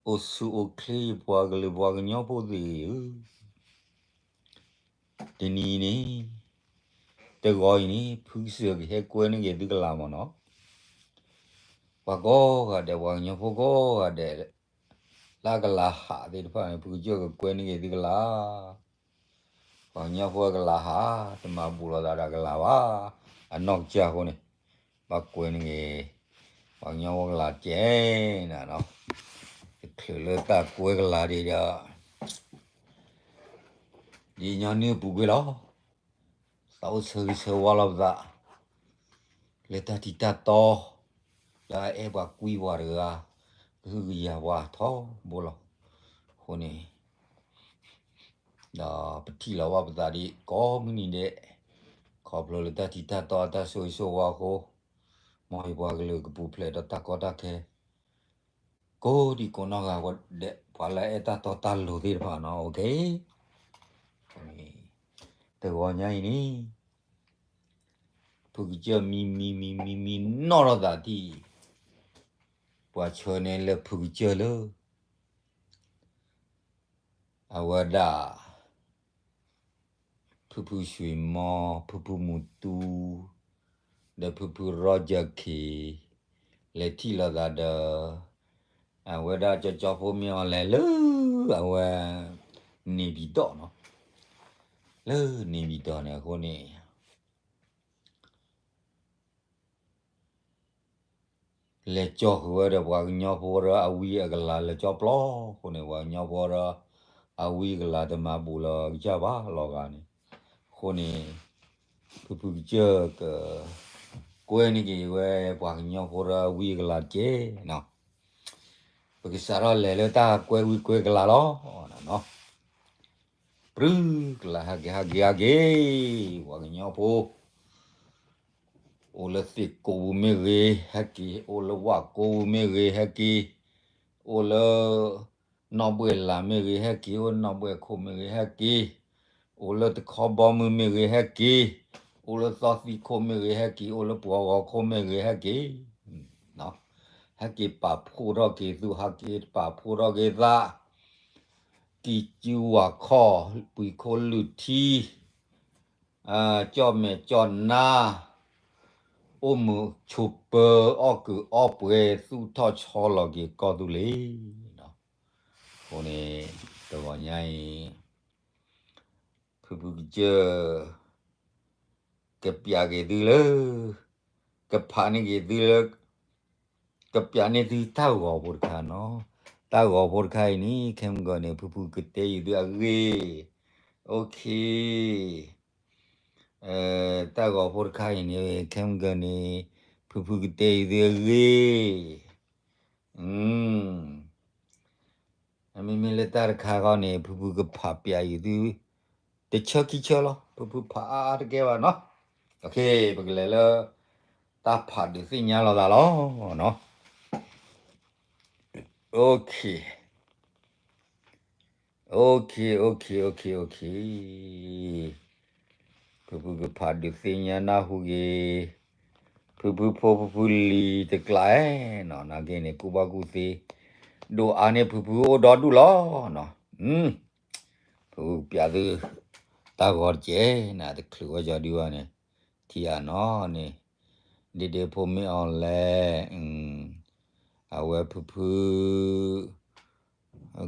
အိၣ်ဆူၣ်အိၣ်ချ့ ယပှၤကလုာ်ပှၤကညီဖိသ့ၣ်ဧၢ, တနံၤအံၤန့ၣ်, တဂီၤအံၤန့ၣ် ဖုကစၢၢ်ကဟဲကွဲန့ၢ်က့ၤသုကလၤမ့ၢ်နီၤ, ပှၤကိးဂၤဒဲး ပှၤကညီဖိကိးဂၤဒဲး လၢအကလၤဟးသ့ၣ်တဖၣ်န့ၣ် ဖုကစၢၢ်ကကွဲန့ၢ်က့ၤသုကလၤ ပှၤကညီဖိကလၤဟး, တမၤဘူၣ်လိာ်သးဒီးကလၤဘၣ်, အနီၢ်ကစၢ်အဃိန့ၣ်, ဘၣ်ကွဲန့ၢ်ဂ့ၤ, ပှၤကညီဖိကလၤကဲနၤနီၤ, တချုးလၢတၢ်ကွဲကလၤဒံးဒီး, ဒ်ညီနုၢ်ပူၤကွံာ်လီၤ, သးအိၣ်ဆၢဂ့ၤဆၢဝါလီၤပသး, လၢတၢ်ထံးတၢ်တီ, လၢအအဲၣ်ပှၤကွံပှၤတဂၤ, ကဟုကယာ်ပှၤထီဘိလီၤ, အဃိန့ၣ် ဒီးပထံၣ်လီၤဘၣ်ပသးဒ်ကိးမုၢ်နံၤဒဲး, ခီဖျိလၢတၢ်ထံးတၢ်တီအတၢ်ဆိၣ်ဂ့ၤဆိၣ်ဝါအဃိ, မ်ယပှၤကလုာ်ကပူၤဖျဲးဒီးတၢ်ကီတၢ်ခဲ, ကိးဒံကိးနီၢ်ဂၤဒဲး ပှၤလၢအအဲၣ်တၢ်တီတၢ်လိၤသ့ၣ်တဖၣ်နီၤ, တဂီၤညါအံၤန့ၣ် ဖုကစၢၢ်မံမံမံမံမံနီၣ်ထီၣ်သးထံၣ်, ပှၤဆှၢန့ၢ်လၢဖုကစၢၢ်လၢ အဝဲဒၣ် ဖုဖုဆွံမီ, ဖုဖုမူတူ, ဒီးဖုဖုရီကၠၢၣ်ခ့ၤ, လဲၤထံၣ်လိာ်သးဒီး အဝဲဒၣ်ကၠီကၠီဖိမ့ၢ်အီၤလဲၤလၢ အဝဲ န့ၣ်ပံၤတီၣ်နီၤ, လၢန့ၣ်ပံၤတီၣ်န့ၣ်အဃိန့ၣ် လဲၤကၠီဃုာ်ဝဲဒီးပှၤကညီဖိဒီးအဝံအကလၤ လဲၤကၠီပျီအဃိန့ၣ် ပှၤကညီဖိဒီးအဝံအကလၤ တမၤဘူၣ်လီၤကစၢ်ဘၣ်လီၤဂာ်န့ၣ်, အဃိန့ၣ် ဖုဖုကစၢၢ်က ကွဲန့ၢ်က့ၤဝဲပှၤကညီဖိဒီးအဝံအကလၤတက့ၢ်နီၤ, ပကစးထီၣ်လဲၤလၢတၢ်ကွဲဝံကွဲကလၤလီၤ. ပြူကလၤဟဲက့ၤဟဲက့ၤဟဲက့ၤ, ပှၤကညီဖိ အိၣ်လၢသ့ၣ်ကိးပူၤမ့ၢ်ဂ့ၤ ဟဲက့ၤ, အိၣ်လၢဝၣ်ကိးပူၤမ့ၢ်ဂ့ၤ ဟဲက့ၤ, အိၣ်လၢ နီၣ်ဘှဲၣ်လးမ့ၢ်ဂ့ၤ ဟဲက့ၤ, အိၣ်နီၣ်ဘှဲၣ်ခိၣ်မ့ၢ်ဂ့ၤ ဟဲက့ၤ, အိၣ်လၢတခီဘီမုၢ်မ့ၢ်ဂ့ၤ ဟဲက့ၤ, အိၣ်လၢသီသံခိၣ်မ့ၢ်ဂ့ၤ ဟဲက့ၤ, အိၣ်လၢပှၤဂီၤခိၣ်မ့ၢ်ဂ့ၤ ဟဲက့ၤ ဟဲက့ၤပာ်ဖှိၣ်ထီၣ်က့ၤသု, ဟဲက့ၤပာ်ဖှိၣ်ထီၣ်က့ၤသး, ကံၢ်စုဝၣ်ခီၣ်, ပှံၤခိၣ်လုၢ်ထံ, ကၠီၣ်မဲာ်ကၠီၣ်နါ, အိၣ်မုာ်ဆိးပၢၤ, အီၣ်ကုာ်အီပှဲၤ, သူၣ်ထီၣ်ဆီလီၤက့ၤကီၢ်သူလ့ၤ. အဃိန့ၣ် တဂီၤညါအံၤ ဖုဖုကစၢၢ် ကပျးက့ၤသုလၢ ကဖးန့ၢ်က့ၤသုလၢ ကပျးန့ၢ်သုတၢ်ဂီၤဖိတခါနီၤ. တၢ်ဂီၤဖိတခါအံၤန့ၣ် ခဲမုၢ်ဂီၤန့ၣ် ဖုဖုကတဲအံၤသုအဂ့ၢ်, အိၣ်ခ့ တၢ်ဂီၤဖိတခါအံၤန့ၣ် ခဲမုၢ်ဂီၤန့ၣ် ဖုဖုကတဲအံၤသုအဂ့ၢ် မ့မ့ၢ်လၢတၢ်တခါခီန့ၣ် ဖုဖုကဖးပျးအံၤသု တဆၢခံဆၢလီၤ. ဖုဖုဖးအါအါတကဲဘၣ်နီၤ. ပကလဲၤလၢ တၢ်ဖးဒုးသ့ၣ်ညါလိာ်သးလီၤ. အိၣ်ခ့ အိၣ်ခ့ အိၣ်ခ့ အိၣ်ခ့ အိၣ်ခ့ ဖုဖုကဖးဒုးသ့ၣ်ညါနၢ်ဟူက့ၤ ဖုဖုဖိဖုဖုလံၤတကျါနီၤ. နာ်က့န့ၣ် ကူၣ်ဘၣ်ကူၣ်သ့ ဒိၣ်အါန့ၢ်ဖုဖုအိၣ်ဒီဒူၣ်လီၤနီၤ. ဖုဖုကပျးသု တၢ်ဂီၤတကဲးနၤ တချုးဝဲကီၤဒုဘၣ်န့ၣ် ထံၣ်အနီၤန့ၣ် ဒ့ဒ့ဖိမ့ၢ်အီၤလဲၣ် အဝဲဖုဖု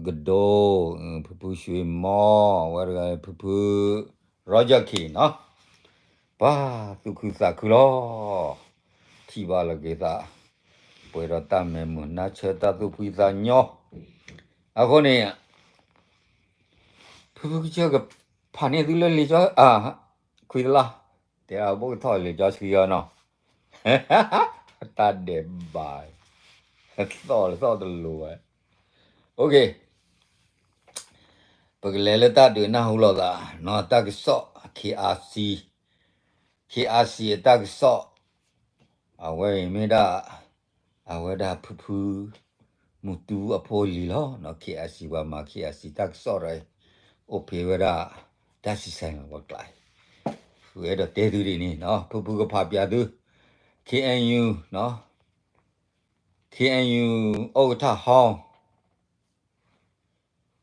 ကဒိ ဖုဖုရွှေမော ဝဲတဂၤ ဖုဖု Roger K နီၤ ပှၤသူၣ်ခုသးခုလီၤ ထံၣ်ဘၣ်လီၤက့ၤသး ပှဲၤဒီးတၢ်မဲာ်မုာ်နါဆၢတၢ်သူၣ်ဖှံသးညီ အဃိန့ၣ် ဖုဖုကစၢၢ်ကဖးန့ၢ်သုလၢလံာ်ကၠီ ခွံသလါ တဲအဘိကထီၣ်လံာ်ကၠီဆှံအီၤနီၤ တၢ်ဒဲးဘး သီၣ်လၢသီၣ်တလိၤဝဲ ပကလဲၤလၢတၢ်ဒုးနၢ်ဟူလိာ်သးနီၤ တၢ်ကစီၣ် K R C K R C အတၢ်ကစီၣ် အဝဲအံၤမ့ၢ်ဒၣ် အဝဲဒၣ်ဖုဖု မူတူအဖိအလံၤလီၤနီၤ K R C ပှၤမၤ K R C တၢ်ကစီၣ်ဒီး အိၣ်ဖဲဝဲဒၣ် တၢ်စံးဆၢလီၤပှၤကျါအံၤ ဖုအဲၣ်ဒိးတဲသုဒ်န့ၣ်နီၤ ဖုဖုကဖးပျးသု K N U နီၤ K N U ဥက္ကဋ္ဌဟောင်း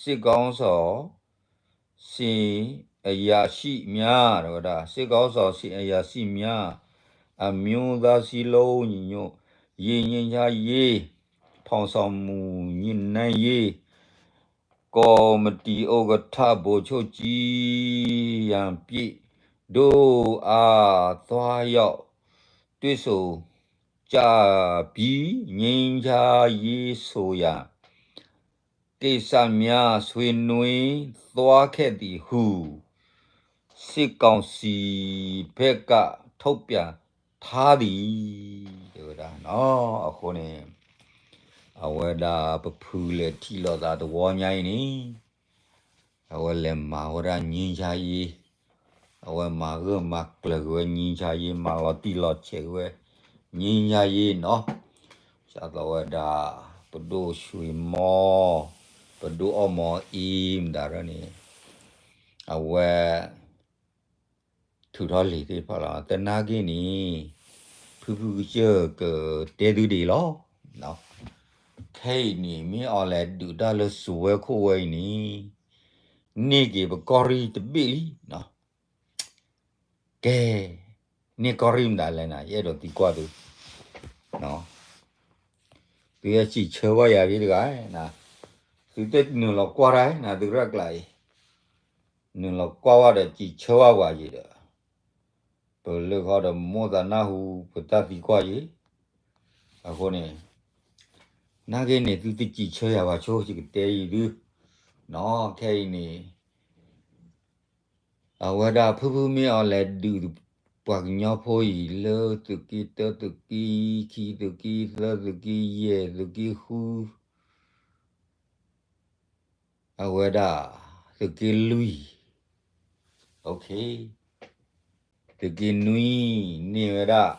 စစ်ခေါင်းဆောင် စစ်အရာရှိများ တဲဝဲဒၣ် စစ်ခေါင်းဆောင် စစ်အရာရှိများ အမျိုးသားစည်းလုံးညီညွတ်ရေး ငြိမ်းချမ်းရေး ဖော်ဆောင်မှုညှိနှိုင်းရေး ကော်မတီဥက္ကဋ္ဌ ဗိုလ်ချုပ်ကြီး ရန်ပြည့် တို့အား သွားရောက်တွေ့ဆုံကြပြီး ငြိမ်းချမ်းရေးဆိုင်ရာ ကိစ္စများဆွေးနွေးသွားခဲ့သည်ဟု စစ်ကောင်စီဘက်ကထုတ်ပြန်ထားသည် တဲဝဲဒၣ်နီၤ. အဃိန့ၣ် အဝဲဒၣ်ပဖုလဲၤထံၣ်လိာ်သးတဝီညါအံၤန့ၣ် အဝဲလဲၤမၤဝဲဒၣ် ငြိမ်းချမ်းရေး အဝဲမၤဂၢၢ်မၤကျၢၤက့ၤဝဲ ငြိမ်းချမ်းရေး မၤလီၤတံၢ်လီၤဆဲးက့ၤဝဲ ငြိမ်းချမ်းရေး နီၤ. စးသိးဝဲဒၣ် ပဒိၣ်ဆွ့ၤမီ ပဒိၣ်အီၣ်မီအံၤမတၤရၢန့ၣ် အဝဲ ထုးထီၣ်လံာ်သ့ၣ်တဖၣ်လီၤ. သနာ်က့န့ၣ် ဖုဖုကစၢၢ်ကတဲသုဒ်အံၤလီၤ. ခဲအံၤန့ၣ် မ့ၢ်အီၤလဲၤဒုးတၢ်လၢစဝဲခိၣ်ဝဲအံၤန့ၣ် န့ၢ်က့ၤပကီၢ်ရ့ၣ်တဘ့ၣ်လံ. ကဲ, န့ၢ်ကီၢ်ရ့ၣ်မတၤလဲၣ်နၤ ယအဲၣ်ဒိးသံကွၢ်သု သုဟဲစံးဆၢဘၣ်ယၤဖဲတဂၤ, သုတနုာ်လီၤကွၢ်တၢ်နၤ သုရၢၢ်ကျါအံၤ, နုာ်လီၤကွၢ်ဝဲဒီးစံးဆၢဘၣ်ပှၤယံၤဒီး, ပလၢၢ်ဃီဒီးမိၣ်သးနၢ်ဟူပတၢ်သံကွၢ်ယံၤ, အဃိန့ၣ်, နာ်က့န့ၣ် သုတစံးဆၢယၤဘၣ်ဆိ ယကတဲယံၤသု, ခဲအံၤန့ၣ် အဝဲဒၣ်ဖုဖုမ့ၢ်အီၤလဲၤဒုးပှၤကညီဖိအံၤလၢသုးက့တၢ သုးက့ခံ သုးက့သၢ သုးက့ယဲၢ် သုးက့ဃု, အဝဲဒၣ် သုးက့လွံၢ်, သုးက့နွံန့ၢ်ဝဲဒၣ်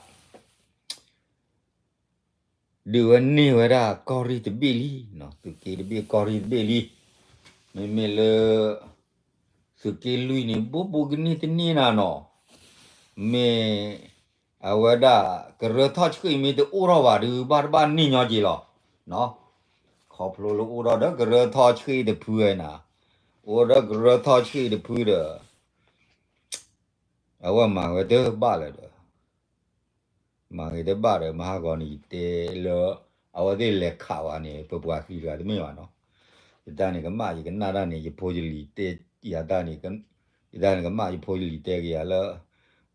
ဒုးဝဲန့ၢ်ဝဲဒၣ်ကီၢ်ရ့ၣ်တဘ့ၣ်လံ, သုးက့တဘ့ၣ်ကီၢ်ရ့ၣ်တဘ့ၣ်လံ. မ့မ့ၢ်လၢ သုးက့လွံၢ်န့ၣ် ဘိဘိကန့ၢ်တန့ၢ်နၤနီၤ, မ့ၢ်အဝဲဒၣ်ကရၢထီၣ်ဆှံၣ်မ့ၢ်တအိၣ်ထီၣ်ဘၣ်ဒုး ဘၣ်တဘၣ်န့ၢ်ညီက့ၤလီၤ. ခီဖျိလၢအိၣ်ထီၣ်ဒီးကရၢထီၣ်ဆှံၣ်တဖုဝဲနၤ, အိၣ်ဒီးကရၢထီၣ်ဆှံၣ်တဖုဒီး အဝဲမၤဝဲတဘၣ်လၢၤဒီး မၤဂ့ၤတဘၣ်ဒီး မဟါဂီၤန့ၣ် ယတဲလၢ အဝဲသ့ၣ်လဲၤခးဝဲန့ၣ် ပပှၤသံတဂၤတမ့ၢ်ဘၣ်နီၤ. ယတၢ်န့ၣ်ကမၣ် ယကနၣ်တၢ်န့ၣ် ယဖိယလံၤတဲယၤတၢ်န့ၣ်, ယတၢ်န့ၣ်ကမၣ် ယဖိယလံၤတဲက့ၤယၤလၢ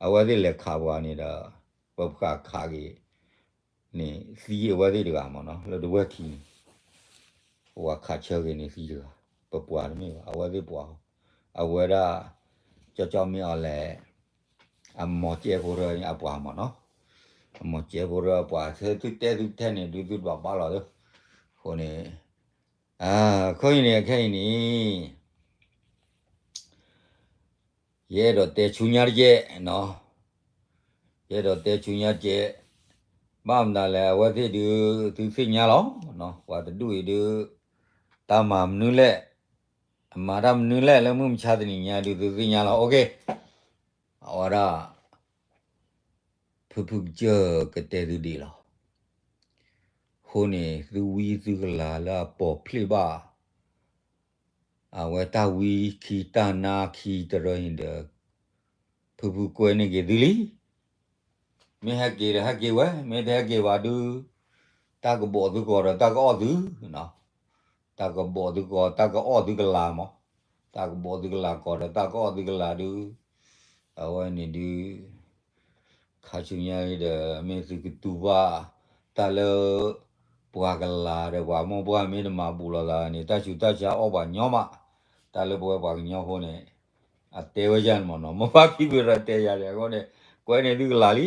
အဝဲသ့ၣ်လဲၤခးပှၤန့ၣ်ဒီး ပပှၤခးက့ၤ န့ၣ် သံအဝဲသ့ၣ်တဂၤမ့ၢ်နီၤ လၢတဝဲၢ်ခံန့ၣ် ပှၤခးဆၢက့ၤန့ၣ်သံတဂၤ, ပပှၤတမ့ၢ်ဘၣ် အဝဲသ့ၣ်ပှၤ, အဝဲဒၣ် ကၠီကၠီမ့ၢ်အီၤလဲၣ်, အမီၤကဲဖိရၢန့ၣ်အပှၤမ့ၢ်နီၤ, အမီၤကဲဖိရၢအပှၤ သုတဲသုထဲန့ၣ် ဒုးသုတဘၣ်ဘၣ်လီၤသၢ, အဃိန့ၣ်, အဃိအံၤန့ၣ် ခဲအံၤန့ၣ် ယအဲၣ်ဒိးတဲဆူညါတကဲးနီၤ, ယအဲၣ်ဒိးတဲဆူညါတကဲး, ဘၣ်မနုၤလဲၣ် အဝဲသ့ၣ်ဒုး သုသ့ၣ်ညါလီၤ, ပှၤတဒူၣ်အံၤဒုး တၢ်မၤမနုၤလဲၣ်, အမၤတၢ်မနုၤလဲၣ် လၢမုၢ်မဆါတနံၤညါဒုး သုသ့ၣ်ညါလီၤ, အဝဲဒၣ် ဖုဖုကစၢၢ်ကတဲသုဒံးလီၤ. အဃိန့ၣ် သုဝံသုကလၤလၢအပိာ်ဖျဲးဘၣ် အဝဲတၢ်ဝံခံတၢ်နါခံတရၢအံၤဒီး ဖုဖုကွဲန့ၢ်က့ၤသုလံ. မ့ၢ်ဟဲက့ၤဒီးဟဲက့ၤဝဲ, မ့ၢ်တဟဲက့ၤဘၣ်ဒုး တၢ်ကဘီၣ်သုကီးဒီးတၢ်ကအီၣ်သု, တၢ်ကဘီၣ်သုကီး တၢ်ကအီၣ်သုကလၤမး, တၢ်ကဘီၣ်သုကလၤကီးဒီးတၢ်ကအီၣ်သုကလၤဒုး, အဝဲန့ၣ်ဒုး ခါဆူညါအံၤဒီး မ့ၢ်သုကတူၢ်ဘၣ် တၢ်လၢ ပှၤကလၤဒီးပှၤမိၢ်ပှၢ်မ့ၢ်တမၤဘူးလိာ်သးန့ၣ် တၢ်ဆူးတၢ်ဆါအီၣ်ပှၤညီမး, တၢ်လၢပဝဲပှၤကညီဖိန့ၣ် အတဲဝဲယၤန့ၣ်မ့ၢ်နီၤ, မိၢ်ပၢ်ဖံဖုဒီးတဲယၤန့ၣ် အဃိန့ၣ် ကွဲန့ၢ်သုကလၤလံ.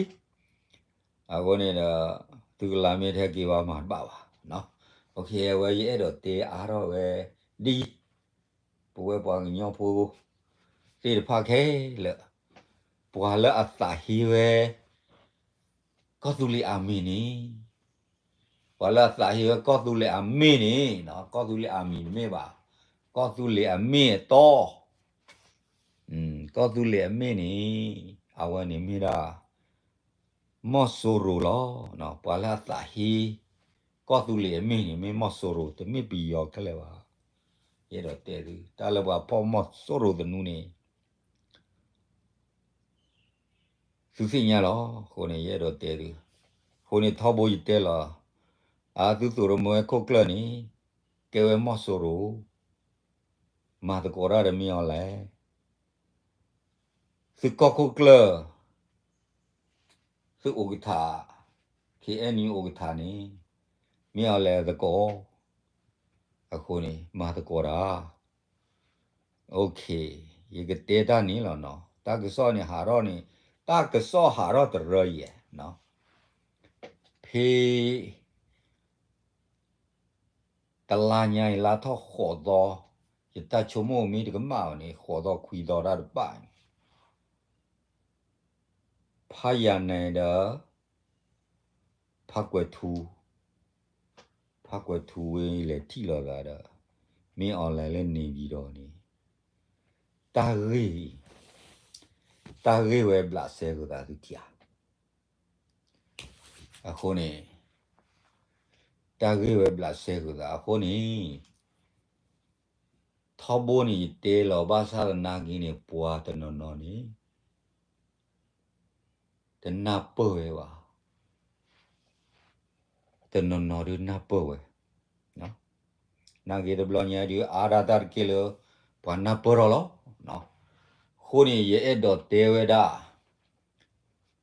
အဃိန့ၣ်ဒီး သုကလၤမ့ၢ်တဟဲက့ၤဘၣ်မၤတဘၣ်ဘၣ်. အဝဲယအဲၣ်ဒိးတဲအါထီၣ်ဝဲဒ်အံၤ, ပဝဲပှၤကညီဖိ သ့ၣ်တဖၣ်ခဲလၢာ်, ပှၤလၢအသးဟ့ဝဲ ကီၢ်သူလ့ၤအမံၤန့ၣ်, ပှၤလၢအသးဟ့ဝဲကီၢ်သူလ့ၤအမံၤန့ၣ်, ကီၢ်သူလ့ၤအမံၤတမ့ၢ်ဘၣ်, ကီၢ်သူလ့ၤအမ့ၢ်အတီ, ကီၢ်သူလ့ၤအမ့ၢ်န့ၣ် အဝဲန့ၣ်မ့ၢ်ဒၣ် မီၢ်စိရိၤလီၤ. ပှၤလၢအသးဟ့ ကီၢ်သူလ့ၤအမ့ၢ်န့ၣ် မ့ၢ်မီၢ်စိရိၤ တမ့ၢ်ပယီၤခဲလၢာ်ဘၣ်. ယအဲၣ်ဒိးတဲသု တၢ်လၢပှၤဖီၣ်မီၢ်စိရိၤသနူန့ၣ် သုသ့ၣ်ညါလီၤ. အဃိန့ၣ် ယအဲၣ်ဒိးတဲသု, အဃိန့ၣ်ထီဘိယတဲလီၤ, အသုသိၣ်ရိၣ်မဲခိၣ်ကျၢၢ်န့ၣ် ကဲဝဲမီၢ်စိရိၤ, မၤသကိးတၢ်ဒီးမ့ၢ်အီၤလဲၣ်. သုကီၢ်ခိၣ်ကျၢၢ် သုအိၣ်ကထး, ခ့ၣ်အဲၣ်နံၣ်အိၣ်ကထးန့ၣ် မ့ၢ်အီၤလဲၤသကိး, အဃိန့ၣ် မၤသကိးတၢ်. ယကတဲတၢ်န့ၣ်လီၤနီၤ, တၢ်ကစီၣ်န့ၣ်ဟးထီၣ်န့ၣ်, တၢ်ကစီၣ်ဟးထီၣ်တရၢယဲၢ်, ဖဲ တလါညါအံၤ လါထီၣ်ဃိးသီ, ယတၢ်ဆိကမိၣ်မ့ၢ်တကမၣ်ဘၣ်န့ၣ် ဃိးသီခွံသီတၢ်တဖၣ်န့ၣ် ဖးယၤနဲဒီး ဖးကွဲၤထူ, ဖးကွဲၤထူဝဲလဲၤထံၣ်လိာ်သးဒီး မ့ၢ်အီၤလဲၤလၢန့ၣ်ပၠံၤဒီးန့ၣ် တၢ်ဂ့ၢ်, တၢ်ဂ့ၢ်ဝဲဘျးစဲဃုာ်သးသုထံၣ်ဧါ. အဃိန့ၣ် တၢ်ဂ့ၢ်ဝဲဘျးစဲဃုာ်သးအဃိန့ၣ် ထီဘိန့ၣ် ယတဲလီၤဘၣ်ဆၣ်သနာ်က့န့ၣ် ပှၤတနီၤနီၤန့ၣ် တနၢ်ပၢၢ်ဝဲဘၣ်, တနီၤနီၤဒုးနၢ်ပၢၢ်ဝဲ, နာ်က့တဘျီညါဒုးအါဒၣ်တၢ်တက့ၢ်လၢ ပှၤနၢ်ပၢၢ်ထီၣ်လီၤ. အဃိန့ၣ် ယအဲၣ်ဒိးတဲဝဲဒၣ်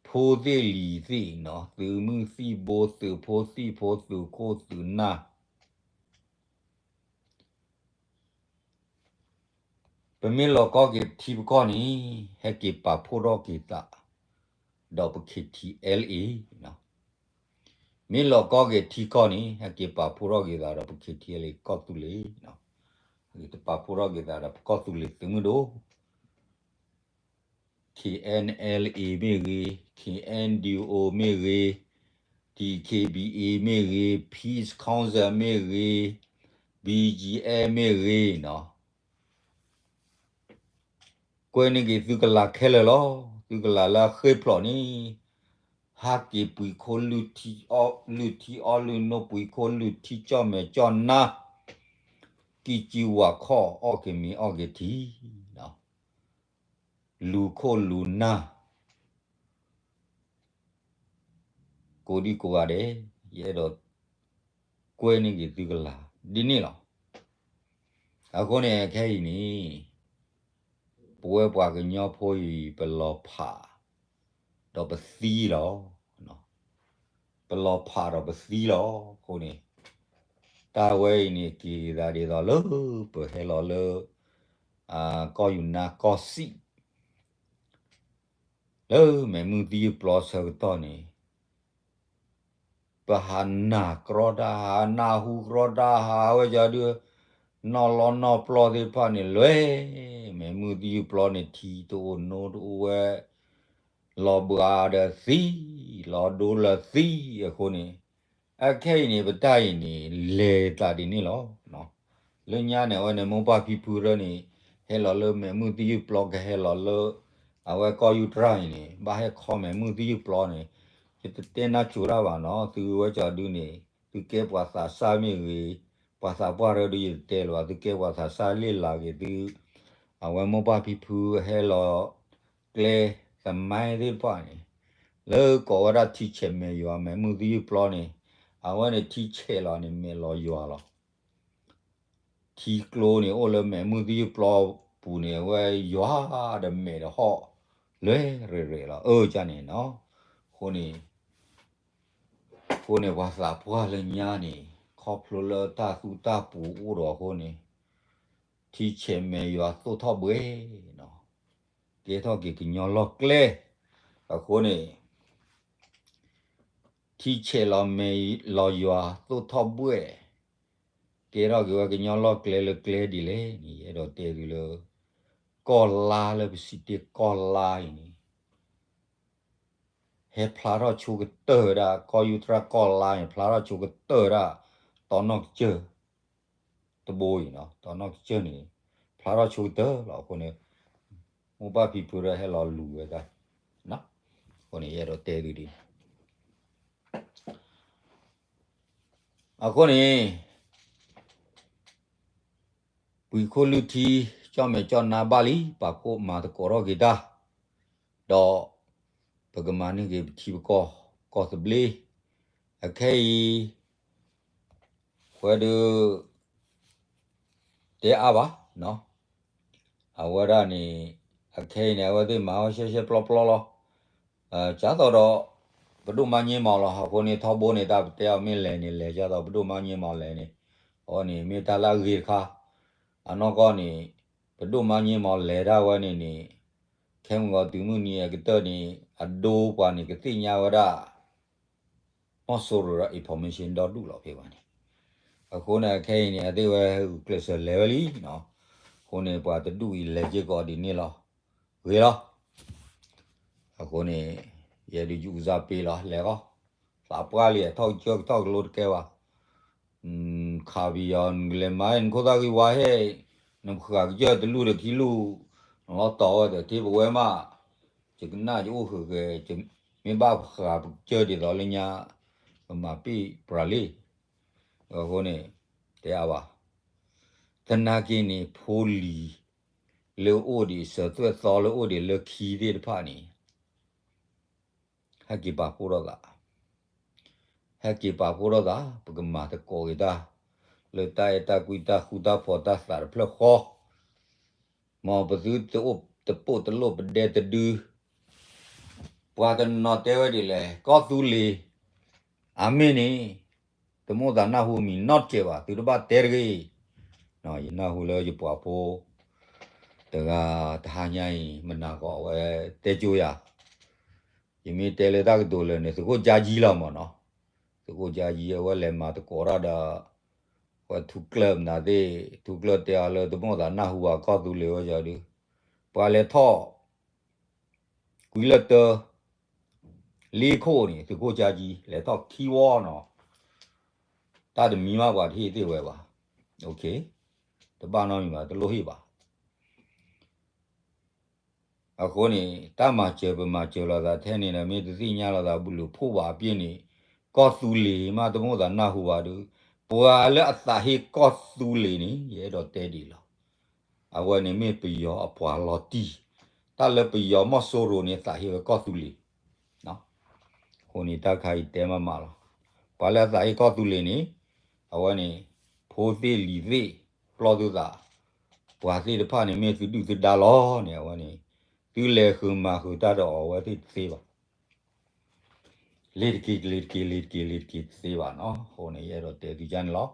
ဖိသ့ၣ်လံၤသ့ၣ်နီၤ, သုးမုၢ်သံၣ်ဘိ သုးဖိသံၣ်ဖိ သုးခိၣ်သုးနၢ် ပမ့ၢ်လီၤကီက့ၤထံပကီၢ်န့ၣ် ဟဲက့ၤပာ်ဖှိၣ်ထီၣ်က့ၤသး ဒီးပ ခ့ထံအဲလ်အ့, မ့ၢ်လီၤကီက့ၤထံကီၢ်န့ၣ် ဟဲက့ၤပာ်ဖှိၣ်ထီၣ်က့ၤသးဒီးပ ခ့ထံအဲလ်အ့ ကီၢ်သူလ့ၤ, ဟဲက့ၤတပာ်ဖှိၣ်ထီၣ်က့ၤသးဒီးပကီၢ်သူလ့ၤသုးမုၢ်ဒိၣ် ခ K N L A မ့ၢ်ဂ့ၤ, K N D O မ့ၢ်ဂ့ၤ, D K B A မ့ၢ်ဂ့ၤ, Peace Council မ့ၢ်ဂ့ၤ, B G F မ့ၢ်ဂ့ၤနီၤ, ကွဲန့ၢ်က့ၤသုကလၤခဲလၢာ်လီၤ. သုကလၤလၢအဃ့ၢ်ဖျိးန့ၣ် ဟးက့ၤပှံၤခိၣ်လုၢ်ထံအီၣ်လုၢ်နုာ်, ပှံၤခိၣ်လုၢ်ထံ ကၠီၣ်မဲာ်ကၠီၣ်နါ, ကံၣ်ကံဝၤခီၣ် အီၣ်က့ၤမ့ၤအီၣ်က့ၤထံ, လူၤခိၣ်လူၤနၢ် ကိးဒံကိးဂၤဒဲး, ယအဲၣ်ဒိးကွဲန့ၢ်က့ၤသုကလၤဒ်န့ၣ်လီၤ. အဃိန့ၣ် ခဲအံၤန့ၣ် ပဝဲပှၤကညီဖိအံၤ ပလီၤဖးဒီးပသံလီၤ. ပလီၤဖးဒီးပသံလီၤ. အဃိန့ၣ် တၢ်ဝဲအံၤန့ၣ် က့ၤသးဒ်သိးလၢ ပဟဲလီၤလၢ ကီၢ်ယူၤနါကီၢ်စံၣ် လၢမဲာ်မုၢ်သယုၢ်ပျီဆၢကတီၢ်န့ၣ် ပဟးနၢ်ကြီတၢ် ဟးနၢ်ဟူကြီတၢ် ဟးဝဲကဒု နီၣ်လီၢ်နီၣ်ပျီသ့ၣ်တဖၣ်န့ၣ် လွဲၢ် မဲာ်မုၢ်သယုၢ်ပျီန့ၣ် ထံတအိၣ်နိတအိၣ်ဝဲ လီၤဘှါဒီးသံ လီၤဒိလၢသံအဃိန့ၣ် အခဲအံၤန့ၣ် ပတၢ်အံၤန့ၣ် လဲၤသးဒ်န့ၣ်လီၤ. လၢညါန့ၣ် အဝဲန့ၣ် မိၢ်ပၢ်ဖံဖုရၢန့ၣ် ဟဲလီၤလၢမဲာ်မုၢ်သယုၢ်ပျီ ကဟဲလီၤလၢ အဝဲကီၢ်ယူၢ်တြၢ်အံၤန့ၣ် ဘၣ်ဟဲခီမဲာ်မုၢ်သယုၢ်ပျီန့ၣ် ယတတဲနၢ်စိၤတၢ်ဘၣ်နီၤ သုဝဲကဒုန့ၣ် သုကဲပှၤသးစၢ်မ့ၢ်ဂ့ၤ ပှၤသးပှၢ်ရၢဒုးယတတဲလၢၤဘၣ် သုကဲပှၤသးစၢ်လ့ၣ်လၤက့ၤသု အဝဲမိၢ်ပၢ်ဖံဖုဟဲလီၤ ကျဲသမိုင်းသ့ၣ်တဖၣ်န့ၣ် လၢကိးဝဲဒၣ်ထံဆဲးမဲာ်ယွၤ မဲာ်မုၢ်သယုၢ်ပျီန့ၣ် အဝဲန့ၣ်ထံဆဲးလီၤန့ၣ် မဲာ်လီၤယွၤလီၤ. ထံကျိန့ၣ် အိၣ်လၢမဲာ်မုၢ်သယုၢ်ပျီပူၤန့ၣ် အဝဲယွၤဒီးမဲာ်ဒီးဟီၣ် လွဲၢ်ရဲၣ်ရဲၣ်လီၤ အၢကန့ၣ်နီၤ. အဃိန့ၣ် အဃိန့ၣ် ပှၤသးပှၢ်လၢညါန့ၣ် ခီဖျိလၢတၢ်သူတၢ်ပူၤအိၣ်ဒီးအဃိန့ၣ် ထံဆဲးမဲာ်ယွၤသိၣ်ထီၣ်ဘှဲၣ်နီၤ ကဲထီၣ်က့ၤကညီလီၢ်ကျဲ အဃိန့ၣ် ထံဆဲးလီၤမဲာ်လီၤယွၤသိၣ်ထီၣ်ဘှဲၣ် ကဲထီၣ်က့ၤဝဲကညီလီၢ်ကျဲလၢကျဲဒ်လဲၣ်န့ၣ် ယအဲၣ်ဒိးတဲသုလၢ ကီၢ်လါလၢပစံးတ့ၢ်ကီၢ်လါအံၤန့ၣ် ဟဲဖျါထီၣ်ဆိကတၢၢ်ဝဲဒၣ် ကီၢ်ယူၢ်တြၢ်ကီၢ်လါန့ၣ် ဖျါထီၣ်ဆိကတၢၢ်ဝဲဒၣ် တီနီၣ်ကစၢၢ် တဘိအံၤနီၤ တီနီၣ်ကစၢၢ်န့ၣ် ဖျါထီၣ်ဆိကတၢၢ်လီၤ. အဃိန့ၣ် မိၢ်ပၢ်ဖံဖုရၢဟဲလီၤလူၤဝဲဒၣ် အဃိန့ၣ် ယအဲၣ်ဒိးတဲသုဒ်န့ၣ် အဃိန့ၣ် ပှံၤခိၣ်လုၢ်ထံ ကၠီၣ်မဲာ်ကၠီၣ်နါဘၣ်လံ ပာ်ဖှိၣ်မၤသကိးထီၣ်က့ၤတၢ် ဒီး ပကမၤန့ၢ်က့ၤပထံပကီၢ် ကီၢ်သဘျ့ အခဲအံၤ ဝဲဒုး တဲအါဘၣ်နီၤ အဝဲဒၣ်န့ၣ် အခဲအံၤန့ၣ် အဝဲသ့ၣ်မၤဝဲရှဲရှဲပျီပျီလီၤ. ကၢ်သိးဒီး ပဒိၣ်မါည့မီၤလီၤ အဃိန့ၣ် ထီဘိန့ၣ် တၢ်ပတဲအီၤမ့ၢ်လဲၤန့ၣ် လဲၤကၢ်သိး ပဒိၣ်မါည့မီၤလဲၤန့ၣ် အဝဲန့ၣ် မ့ၢ်တၢ်လၢအဂ့ၤတခါ အနီၢ်ကီၢ်န့ၣ် ပဒိၣ်မါည့မီၤလဲၤဒၣ်ဝဲန့ၣ်န့ၣ် ခဲမုၢ်ဂီၤတုၤမုၢ်နံၤအကတၢၢ်န့ၣ် အဒိပှၤန့ၣ် ကသ့ၣ်ညါဝဲဒၣ် မီၢ်စိရိၤဒီး information ဒီဒူၣ်လီၤဖဲဘၣ်န့ၣ် အဃိန့ၣ် အခဲအံၤန့ၣ် အသ့ၣ်ဝဲဂုာ်ကျဲးစၢးလဲၤဝဲလံနီၤ အဃိန့ၣ် ပှၤတဒူၣ်အံၤလဲၤစ့ၢ်ကီးဒ်န့ၣ်လီၤ ဂ့ၤလီၤ အဃိန့ၣ် ယဲဒုးယူးကစၢ်ပ့လီၤ လဲၤဃီ သးပှၢ်လံ ထီၣ်ကစၢၢ်ကထီၣ်ကလိတကဲဘၣ် ခးပယီၤ နကလဲၤမၤ နခိၣ်သၣ်ဂံၢ်ဝါဟဲ နဃၢၤကစၢၢ်တလူၢ်ဒီးခံလူၢ် နလီၤတီၤဝဲဒီး ထံပဝဲမး ယကနၣ်ယအိၣ်ဃုာ်က့ၤ မ့ၢ်ဘၣ်ဃၢၤပကစၢၢ်ဒ်သိးလၢညါ ပမၤပ့ၢ်ပြးလံ အဃိန့ၣ် တဲအါဘၣ် သနာ်က့န့ၣ် ဖိလံၤလၢအိၣ်ဒံး စၢၤသွဲၣ်သီလၢအိၣ်ဒံးလၢခံသ့ၣ်တဖၣ်န့ၣ် ဟဲက့ၤပာ်ဖှိၣ်ထီၣ်သး ဟဲက့ၤပာ်ဖှိၣ်ထီၣ်သး ပကမၤသကိးက့ၤတၢ် လၢတၢ်အဲၣ်တၢ်ကွံတၢ်ဃူတၢ်ဖိးတၢ်သးတဖျၢၣ်ဃီ မ်ပသုတအိၣ်တပိၢ်တလိၣ်ပဒဲတဒု ပှၤတနီၤတဲဝဲဒ်လဲၣ် ကီၢ်သူလ့ၤ အမ့ၢ်န့ၣ် တမိၣ်သးနၢ်ဟူအမံၤနီတစဲးဘၣ် သုတဘၣ်တဲတဂ့ၤ ယနၢ်ဟူလၢယပှၤဖိ တဂၤတဟါညါအံၤ မနၤဃီအဝဲတဲကၠိယၤ ယမ့ၢ်တဲလၢတၢ်ကတိၤလၢာ်န့ၣ် သုးခိၣ်ကၠါယံလီၤမ့ၢ်နီၤ သုးခိၣ်ကၠါယံအဝဲလဲၤမၤသကိးတၢ်ဒီး ဝဲထူကျၢၢ်မနုၤသ့ၣ် ထူကျၢၢ်တဲအီၤလၢတမိၣ်သးနၢ်ဟူဘၣ်ကီၢ်သူလ့ၤဝဲယီၤဒု ပှၤလဲၤထီၣ် ကွံလၢတၢ လ့ခိၣ်န့ၣ် သုးခိၣ်ကၠါကံ လဲၤထီၣ်ခံဝီနီၤ, တၢ်တမံၤမးပှၤတဟ့ၣ်သ့ၣ်ဝဲဘၣ်, တဘၣ်နီတမံၤဘၣ် တလိၣ်ဟ့ၣ်ဘၣ်. အဃိန့ၣ် တၢ်မၤစၢၤပမၤစၢၤလိာ်သးထဲန့ၣ်ဒီး မ့ၢ်တသ့ၣ်ညါလိာ်သးဘုလိာ်ဖှိၣ်ဘၣ်အပျ့ၤန့ၣ်, ကီၢ်သူလ့ၤမးတမိၣ်သးနၢ်ဟူဘၣ်ဒီး, ပှၤလၢအသးဟ့ကီၢ်သူလ့ၤန့ၣ် ယအဲၣ်ဒိးတဲဒ်အံၤလီၤ. အဝဲန့ၣ်မ့ၢ်ပယီၤအပှၤလီၤတံၢ်, တၢ်လၢပယီၤမီၢ်စိရိၤန့ၣ် သးဟ့ဝဲကီၢ်သူလ့ၤ အဃိန့ၣ်တၢ်ခါအံၤတဲမးမးလီၤ. ပှၤလၢအသးဟ့ကီၢ်သူလ့ၤန့ၣ်, အဝဲန့ၣ် ဖိသ့ၣ်လံၤသ့ၣ် ပျီၢ်သုသး, ပှၤသ့ၣ်တဖၣ်န့ၣ်မ့ၢ်သုဒုၣ်သုဒါလီၤန့ၣ် အဝဲန့ၣ် သုလဲၤဃုာ်မၤဃုာ်တၢ်ဒီးအီၤအဝဲသ့ၣ်တသ့ဘၣ်. လ့ၤတက့ၤ လ့ၤတက့ၤ လ့ၤတက့ၤ လ့ၤတက့ၤတသ့ဘၣ်နီၤ. အဃိန့ၣ် ယအဲၣ်ဒိးတဲသုကန့ၣ်လီၤ.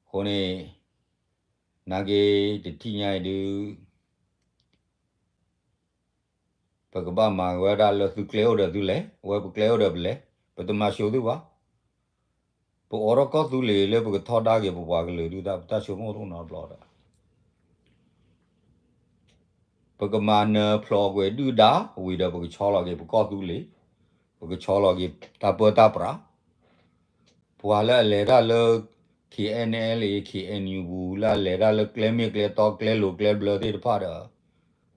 အဃိန့ၣ် နာ်က့ တထံၣ်ညါအံၤဒုး ပကဘၣ်မၤဝဲဒၣ်လၢသုကျဲအိၣ်ဒီးသုလဲၤ, အဝဲပကျဲအိၣ်ဒီးပလဲၤ, ပတမၤဆိသုဘၣ်. ပအိးထီၣ်ကီၢ်သူလ့ၤလၢပကထီဒါက့ၤပပှၤကလုာ်ဒုး တၢ်ပတၢ်ဆိကမိၣ်တအိၣ်နီတဘျီဒီး ပကမၤနၢၤဖျိးကွံာ်ဒုၣ်ဒါဝံၤဒီး ပကဆီလီၤက့ၤပကီၢ်သူလ့ၤ, ပကဆီလီၤက့ၤတၢ်ပၢတၢ်ပြး, ပှၤလၢအလဲၤတၢ်လၢ K N L A K N U ပူၤ လၢအလဲၤတၢ်လၢကျဲမ့ၢ်ကျဲတီ ကျဲလိၤကျဲဘျၢသ့ၣ်တဖၣ်ဒီး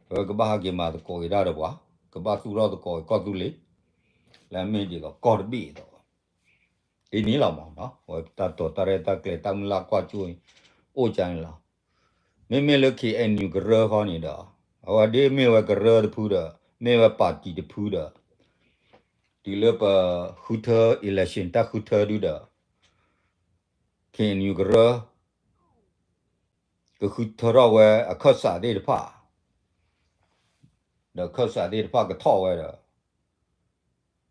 ပကဘၣ်ဟဲက့ၤမၤသကိးက့ၤတၢ်ဒီးပှၤ, ကဘၣ်သူၣ်ထီၣ်သကိးက့ၤကီၢ်သူလ့ၤ လၢအမ့ၢ်ဒ်သိးကီၢ်တဘ့ၣ်အသိး ဒ်န့ၣ်လီၤမး, အဝဲတၢ်တိာ်တၢ်ရဲၣ်တၢ်ကျဲၤတၢ်မုၢ်လၢ်ကွၢ်ကၠိ အိၣ်ကန့ၣ်လီၤ. မ့မ့ၢ်လၢ K N U ကရၢဃီန့ၣ်ဒီး အဝဲဒ်မ့ၢ်ဝဲကရၢတဖုဒီး မ့ၢ်ဝဲပၣ်တံၣ်တဖုဒီး တုၤလၢပဃုထၢ election တၢ်ဃုထၢဒုဒီး K N U ကရၢ ကဃုထၢထီၣ်ဝဲအခၢၣ်စးသ့ၣ်တဖၣ် ဒီးခၢၣ်စးသ့ၣ်တဖၣ်ကထီၣ်ဝဲဒီး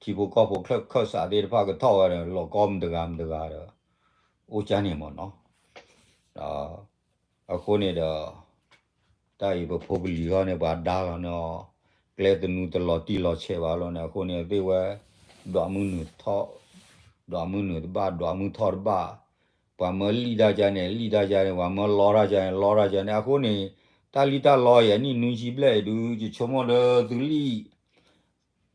ထံဖိကီၢ်ဖိခၢၣ်စးသ့ၣ်တဖၣ်ကထီၣ်ဝဲဒီး လီၤကီမတဂၤမတဂၤဒီး အိၣ်ကန့ၣ်မးနီၤ. အဃိန့ၣ်ဒီး တၢ်အံၤပဖိပလံၤဃီန့ၣ် ပှၤဒါလီၤန့ၣ်အီၤ ကျဲသနူတလီၤတံၢ်လီၤဆဲးဘၣ်လီၤန့ၣ် အဃိန့ၣ်သ့ၣ်ဝဲ ဒွးမုၢ်နုာ်ထီၣ် ဒွးမုၢ်နုာ်တဘၣ် ဒွးမုၢ်ထီၣ်တဘၣ်, ပှၤမၢလံၣ်တၢ်ကန့ၣ် လံၣ်တၢ်ကန့ၣ် ပှၤမၢလီတၢ်ကန့ၣ် လီတၢ်ကန့ၣ် အဃိန့ၣ် တၢ်လံၣ်တၢ်လီအံၤအနံၣ်နွံဆံဘျဲၣ်အံၤဒုး ယဆိကမိၣ်ဒီးသုလံၣ်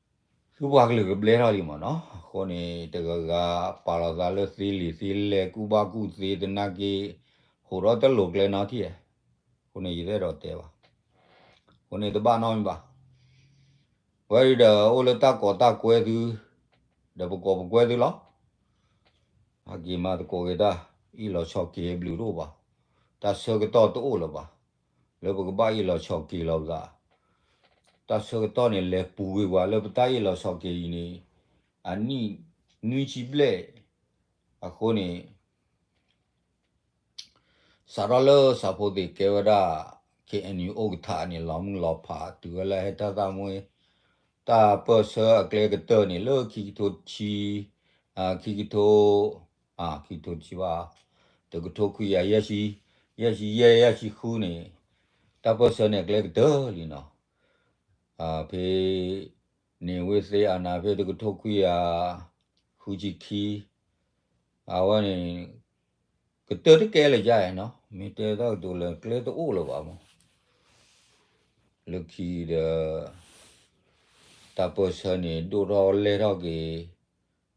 သုပှၤကလုာ်ကဘျဲထီၣ်လံမးနီၤ. အဃိန့ၣ် တဂၤဂၤပာ်လီၤသးလၢသ့လံာ်သ့လဲၢ် ကူၣ်ဘၣ်ကူၣ်သ့သနာ်က့ ဟိးထီၣ်တလိာ်ကျဲနီတထံၣ်, အဃိန့ၣ် ယတအဲၣ်ဒိးတဲဘၣ်. အဃိန့ၣ် တဘၣ်နီတမံၤဘၣ်. ဝဲအံၤဒီးအိၣ်လၢတၢ်ကိးတၢ်ကွဲသု, ဒီးပကိးပကွဲသုလီၤ. ဟဲက့ၤမၤသကိးက့ၤတၢ် အ့ၣ်လီၤဆီးက့ၤဘျုးတအိၣ်ဘၣ်, တၢ်ဆၢကတီၢ်တအိၣ်လၢၤဘၣ်, လၢပကဘၣ်အ့ၣ်လီၤဆီးက့ၤလီၤပသး တၢ်ဆၢကတီၢ်န့ၣ် လဲၤပူၤကွံာ်ပှၤလၢပတၢ်အ့ၣ်လီၤဆီးက့ၤအံၤန့ၣ် အနံၣ်နွံဆံဘျဲၣ်, အဃိန့ၣ် စးထီၣ်လၢဆၣ်ဖိသ့ၣ်ကဲဝဲဒၣ် K N U အိၣ်ကထးန့ၣ် လီၤမုၢ်လီၤဖး တုၤဝဲလၢဟဲတၢ်သးမွ့ တၢ်ပၢၢ်ဆၢအကျဲကတၢၢ်န့ၣ် လၢခံကထိဆံ ခံကထိ ခံကထိဆံဘၣ် တကထိခွံကယၤယဲၢ်ဆံ ယဲၢ်ဆံယဲၢ် ယဲၢ်ဆံဃုန့ၣ် တၢ်ပၢၢ်ဆၢန့ၣ်အကျဲကတၢၢ်လံနီၤ. ဖဲ န့ၣ်ဝ့ၢ်သ့ၣ်အနါဖဲတကထိခွံကယၤ ဃုဆံခံ အဝဲန့ၣ် ကတၢၢ်တကဲလၢၤယါနီၤ မ့ၢ်တဲတၢ်ကတိၤလၢကျဲတအိၣ်လၢၤဘၣ်မး လၢခံဒီး တၢ်ပၢၢ်ဆၢန့ၣ် ဒိၣ်ထီၣ်လဲၢ်ထီၣ်က့ၤ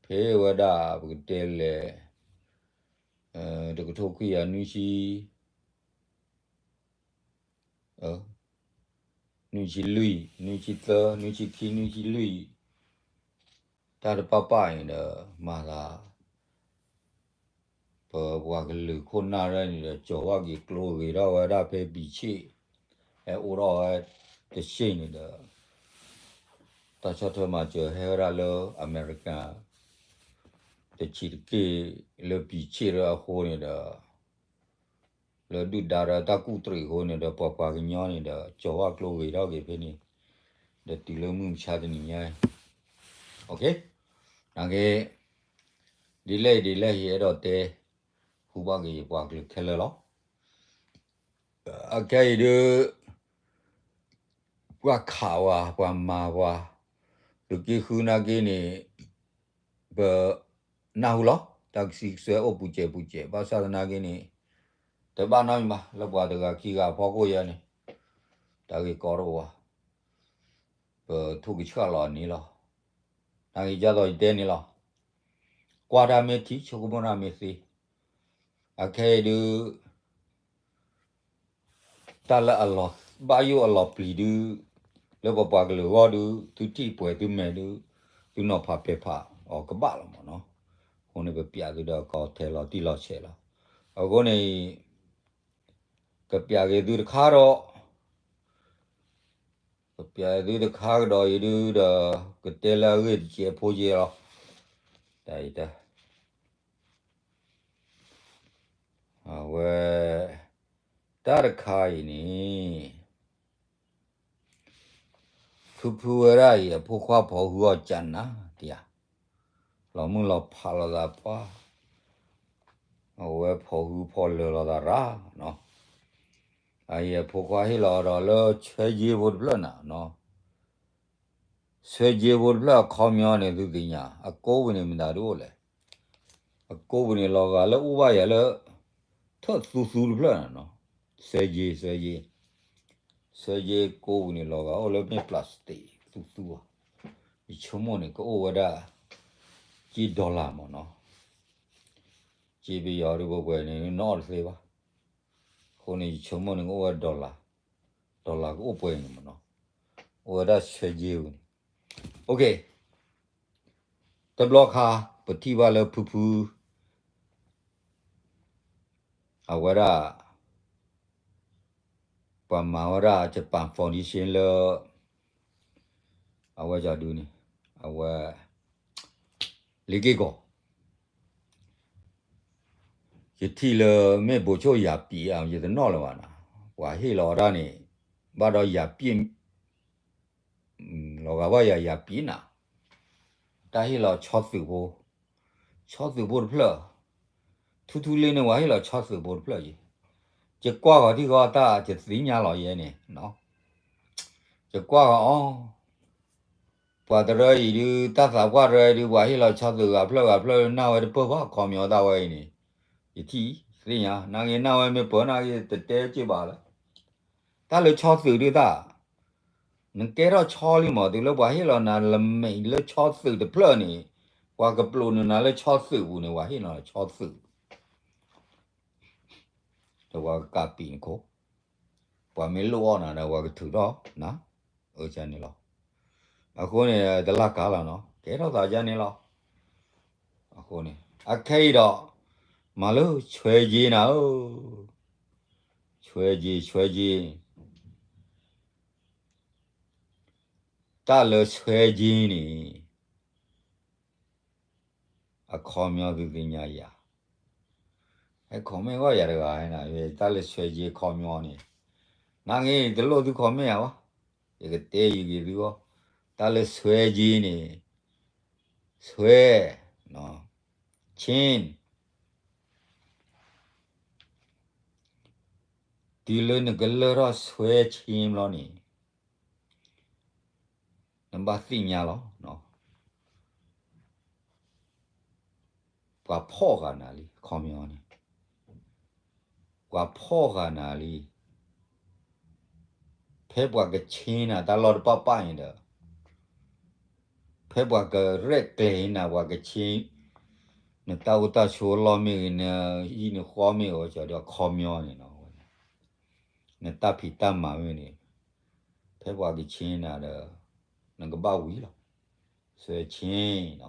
ဖဲဝဲဒၣ် ပကတဲလဲၣ် တကထိခွံကယၤနွံဆံ နွံဆံလွံၢ် နွံဆံသၢ နွံဆံခံ နွံဆံလွံၢ် တၢ်တပာ်ပာ်န့ၣ်ဒီး မၤသး ပပှၤကလုာ်ခိၣ်နၢ်ရဲၣ်န့ၣ်ဒီး ကၠီၤဝဲက့ၤကျိဂ့ၤထီၣ်ဝဲဒၣ်ဖဲပံၤဆ့ၣ် ဟဲအိၣ်ထီၣ်ဝဲတဆ့ၣ်န့ၣ်ဒီး တၢ်ဆီၣ်ထွဲမၤစၢၤဟဲဝဲဒၣ်လၢအမဲရကၤ တဆံးတက့ၢ်လၢပံၤဆ့ၣ်လၢအဃိန့ၣ်ဒီး လၢဒုၣ်ဒါဒီးတၢ်ကူၣ်တရံးအဃိန့ၣ်ဒီး ပှၤပှၤကညီန့ၣ်ဒီး ကၠီၤဝဲကျိဂ့ၤထီၣ်က့ၤဖဲန့ၣ် ဒီးတုၤလၢမုၢ်မဆါတနံၤညါ နာ်က့ ဒ်လဲၣ်ဒ်လဲၣ် ယအဲၣ်ဒိးတဲ ဟူဘၣ်က့ၤယပှၤကလုာ်ခဲလၢာ်လီၤ. အခဲအံၤဒုး ပှၤခးဝဲ ပှၤမၤဝဲ သုးက့ဃုနာ်က့န့ၣ် ပနၢ်ဟူလီၤ. တၢ်ကစီၣ်ကစၢၢ်အိၣ်ပူၤစဲးပူၤစဲး ဘၣ်ဆၣ်သနာ်က့န့ၣ် တဘၣ်နီတမံၤဘၣ် လၢပှၤတဂၤခံဂၤအဖီခိၣ်ယဲန့ၣ် တၢ်ဂ့ၢ်ကီတအိၣ်ဘၣ်. ပထိၣ်ကဆှၣ်လီၤန့ၣ်လီၤ. နာ်က့ၤကၢ်သိးယတဲန့ၣ်လီၤ. ကွၢ်တၢ်မ့ၢ်ထံ ဆိကမိၣ်တၢ်မ့ၢ်သ့. အခဲအံၤဒုး တၢ်လၢအလီၤဘၣ်ယိၣ်အလီၤပျံၤဒုး လၢပပှၤကလုာ်အဂီၢ်ဒုး သုထံၣ်ပှဲၤသုမဲာ်ဒုး သုနီၤဖးပဲာ်ဖးအီၤကဘၣ်လီၤမ့ၢ်နီၤ. အဃိန့ၣ် ပပျးသုဒီးကီထဲလီၤတံၢ်လီၤဆဲးလီၤ. အဃိန့ၣ် ကပျးက့ၤသုတခါဒီး ကပျးသုတခါကဒီးအံၤဒုးဒီး ကတဲလၢအဂ့ၢ်တစဲးဖိယဲလီၤ. တၢ်အံၤတၢ် အဝဲ တၢ်တခါအံၤန့ၣ် ဖုဖုဝဲဒၣ်အံၤ အဖိခွါဖီၣ်ဟုအီၤကနၤတယၤ, လီၤမုၢ်လီၤဖးလိာ်သးပှၢ်, အဝဲဖီၣ်ဟုဖီၣ်လၢာ်လိာ်သးရၤနီၤ. အအံၤအဖိခွါဟ့ၣ်လီၤဒီးလၢဆွဲယ့ဖိတဖျၢၣ်နၤနီၤ. ဆွဲယ့ဖိတဖျၢၣ်အခီပညီန့ၣ် သုသ့ၣ်ညါ အကိးပူၤန့ၣ်မတၤဒ်အိၣ်လဲၣ်. အကိးပူၤန့ၣ် လီၤဂာ်လၢအိၣ်ဘၣ်ယၤလၢ ထၢၣ်သူသူတဖျၢၣ်နၤနီၤ. ဆွဲယ့ ဆွဲယ့ ဆွဲယ့ကိးပူၤန့ၣ် လီၤဂာ်အိၣ်လၢမ့ၢ် plastic သူသူဘၣ်. ယဆိကမိၣ်န့ၣ် ကအိၣ်ဝဲဒၣ် က့ dollar မ့ၢ်နီၤ. က့ပယီၤဒုးပှဲၤပှဲၤန့ၣ် နအီၣ်တသ့ဘၣ်. အဃိန့ၣ် ယဆိကမိၣ်န့ၣ် ကအိၣ်ဝဲ dollar, dollar ကအိၣ်ပှဲၤန့ၣ်မ့ၢ်နီၤ. အိၣ်ဝဲဒၣ်ဆွဲယ့ပူၤန့ၣ်. တဘျီခါ ပထံၣ်ဘၣ်လၢဖုဖု အဝဲဒၣ် ပှၤမၤဝဲဒၣ် Japan Foundation လၢ အဝဲကဒုန့ၣ် အဝဲ လ့ၤက့ၢ်ကီၢ် ယထံၣ်လၢမ့ၢ်ဘိးဆိၣ်ယၤပံးဧါ ယတနီၣ်လၢၤဘၣ်နီၤ, ပှၤဟ့ၣ်လီၤဝဲဒၣ်န့ၣ် ဘၣ်ဒီးယၤပံး လီၤဂာ်ဘၣ်ယၤယၤပံးနၤ, တၢ်ဟ့ၣ်လီၤဆီသုးဖိ, ဆီသုးဖိတဖျၢၣ်, ထူထူလ့န့ၣ် ပှၤဟ့ၣ်လီၤဆီသုးဖိတဖျၢၣ်ယဲ, ယကွၢ်ဂီၤထံၣ်ဂီၤတၢ်ယသ့ၣ်ညါလီၤယဲန့ၣ်, ယကွၢ်ဂီၤအီၤ ပှၤတရၢအံၤဒုး တၢ်သးပှၢ်တရၢအံၤဒုး ပှၤဟ့ၣ်လီၤဆီသုးဂၤဖျၢၣ်ဂၤဖျၢၣ်နၢ်ဝဲတပၢၢ်ဘၣ် ခီပညီတၢ်ဝဲအံၤန့ၣ်, ယထံၣ်သ့ၣ်ညါ နာ်က့ၤနၢ်ဝဲမ့ၢ်ပၢၢ်နာ်က့ၤ တတဲက့ၤဘၣ်လၢ တၢ်လၢဆီသုးဒုးတၢ်, နကဲထီၣ်ဆီလံမး တုၤလၢပှၤဟ့ၣ်လီၤနၤလၢမဲာ်လၢဆီသုးတဖျၢၣ်န့ၣ်, ပှၤကပျိးနုာ်နၤလၢဆီသုးပူၤန့ၣ် ပှၤဟ့ၣ်လီၤဆီသုး ဒီးပှၤကကးပံာ်နခိၣ်, ပှၤမ့ၢ်လိၣ်အီၣ်နၤဒီး ပှၤကထုးထီၣ်နၤ, အန့ၣ်လီၤ. အဃိန့ၣ် တလၢ်ကါလီၤနီၤ ကဲထီၣ်သးယါန့ၣ်လီၤ. အဃိန့ၣ် အခဲအံၤဒီး မၤလၢဆွဲယ့နၤဧၢ, ဆွဲယ့ ဆွဲယ့ တၢ်လၢဆွဲယ့န့ၣ် အခီပညီသုသ့ၣ်ညါယၤ, ဟဲ comment ဂီၢ်ယၤတဂၤ, တၢ်လၢဆွဲယ့အခီပညီန့ၣ်, နာ်က့ၤတလိၣ်သု comment ယၤဘၣ်, ယကတဲယဂ့ၤသုဂီၢ်, တၢ်လၢဆွဲယ့န့ၣ်, ဆွဲ, ဆ့, တုၤလၢနကလၢထီၣ်ဆွဲဆ့ဘျီန့ၣ် နဘၣ်သ့ၣ်ညါလီၤ. ပှၤဖီၣ်ဃာ်နၤလံ အခီပညီန့ၣ်, ပှၤဖီၣ်ဃာ်နၤလံ. ဖဲပှၤကဆ့နၤတၢ်လီၢ်တပၢ်ပၢ်န့ၣ်ဒီး, ဖဲပှၤကရဲၣ်ကျဲၤနၤ ပှၤကဆ့, နတၢ်အိၣ်တၢ်ဆိးလီၢ်မ့ၢ်ဂ့ၤ နဟံၣ်နဃီမ့ၢ်ဂ့ၤ ဒီးအခီပညီန့ၣ်နီၤ, နတၢ်ဖံးတၢ်မၤမ့ၢ်န့ၣ် ဖဲပှၤကဆ့နၤဒီး နကဘၣ်ဝံၤလီၤ. ဆွဲဆ့နီၤ.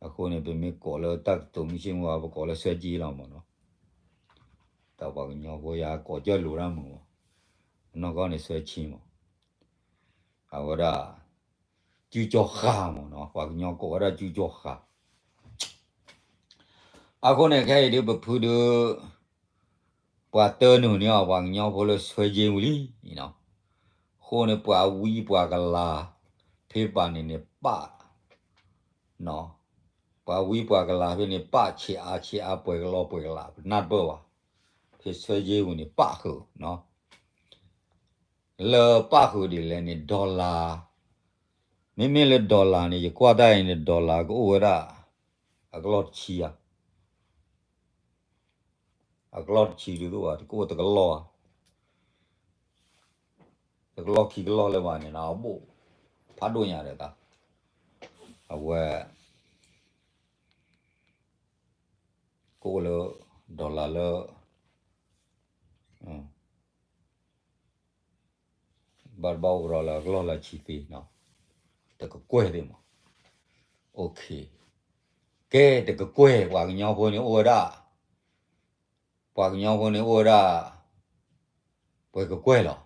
အဃိန့ၣ် ပမ့ၢ်ကိးလၢတၢ်ကတိၤမုၢ်ဆ့ၣ်မုၢ်ဂီၤ ပကိးလၢဆွဲက့လီၤမ့ၢ်နီၤ. တၢ်ပှၤကညီဖိယၤကိးကၢၢ်လိာ်တၢ်မုၢ်မ့ၢ်, နီၢ်ကီၢ်န့ၣ်ဆွဲဆ့မ့ၢ်, အဝဲဒၣ် ကၠူကၠီဃာ်မ့ၢ်နီၤ, ပှၤကညီကိးဝဲဒၣ်ကၠူကၠီဃာ်. အဃိန့ၣ် ခဲအံၤဒုးပဖုဒုး ပှၤတၢနုာ်န့ၢ်အီၤ ပှၤကညီဖိလၢဆွဲက့ဝံၤလံနီၤ. အဃိန့ၣ် ပှၤဝံပှၤကလၤ ဖဲပာ်န့ၣ်န့ၣ်ပာ်နီၤ, ပှၤဝံပှၤကလၤဖဲန့ၣ် ပာ်ဆံးအါဆံးအါ ပှဲၤကလီပှဲၤကလး ပနၢ်တပၢၢ်ဘၣ်. ဖဲဆွဲက့ဝံၤန့ၣ် ပာ်ဃုာ်နီၤ. လၢပာ်ဃုာ်ဒ်လဲၣ်န့ၣ် dollar, မ့မ့ၢ်လၢ dollar န့ၣ် ယကွၢ်တၢ်အံၤန့ၣ် dollar ကအိၣ်ဝဲဒၣ် အကလီၢ်တဆံဧါ, အကလီၢ်တဆံဒုးသိးဘၣ် တကအိၣ်တကလီၢ်ဧါ, တကလီၢ်ခံကလီၢ်လၢၤဘၣ်န့ၣ် အဘိၣ် ဖးဒိၣ်ညါဒီးသး, အဝဲ ကအိၣ်လၢ dollar လၢ ဘၣ်တဘၣ်အိၣ်ကဒီးလၢအကလီၢ်လၢဆံသ့နီၤ, တကကွဲၢ်သ့ၣ်မး, ကဲ တကကွဲၢ် ပှၤကညီဖိန့ၣ်အိၣ်ဝဲဒၣ် ပှၤကညီဖိန့ၣ်အိၣ်ဝဲဒၣ် ပှဲၤကကွဲၢ်လီၤ,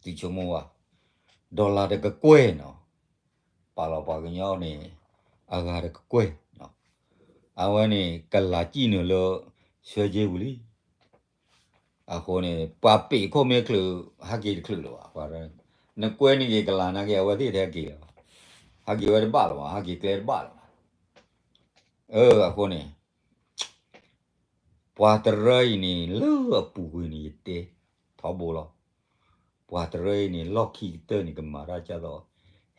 သုဆိကမိၣ်ဘၣ်, dollar တကကွဲၢ်နီၤ, ပာ်လီၤပှၤကညီန့ၣ် အဂၤတကကွဲၢ်, အဝဲန့ၣ် ကလၤစံၣ်နုာ်လၢ ဆွဲက့ပူၤလံ အဃိန့ၣ် ပှၤပ့ၤခိၣ်မ့ၢ်ချုး ဟးက့ၤတချုးလၢၤဘၣ်, နကွဲန့ၢ်က့ၤကလၤနာ်က့ အဝဲသ့ၣ်ထဲဟးက့ၤလီၤ, ဟးက့ၤဝဲတဘၣ်လၢၤဘၣ်, ဟးက့ၤကျဲတဘၣ်လၢၤဘၣ်, အဃိန့ၣ် ပှၤတရၢအံၤန့ၣ် လၢအပူၤကွံာ်န့ၣ် ယတဲထီဘိလီၤ, ပှၤတရၢအံၤန့ၣ် လီၢ်ခံကတၢၢ်န့ၣ် ကမၤတၢ်ကၢ်သိး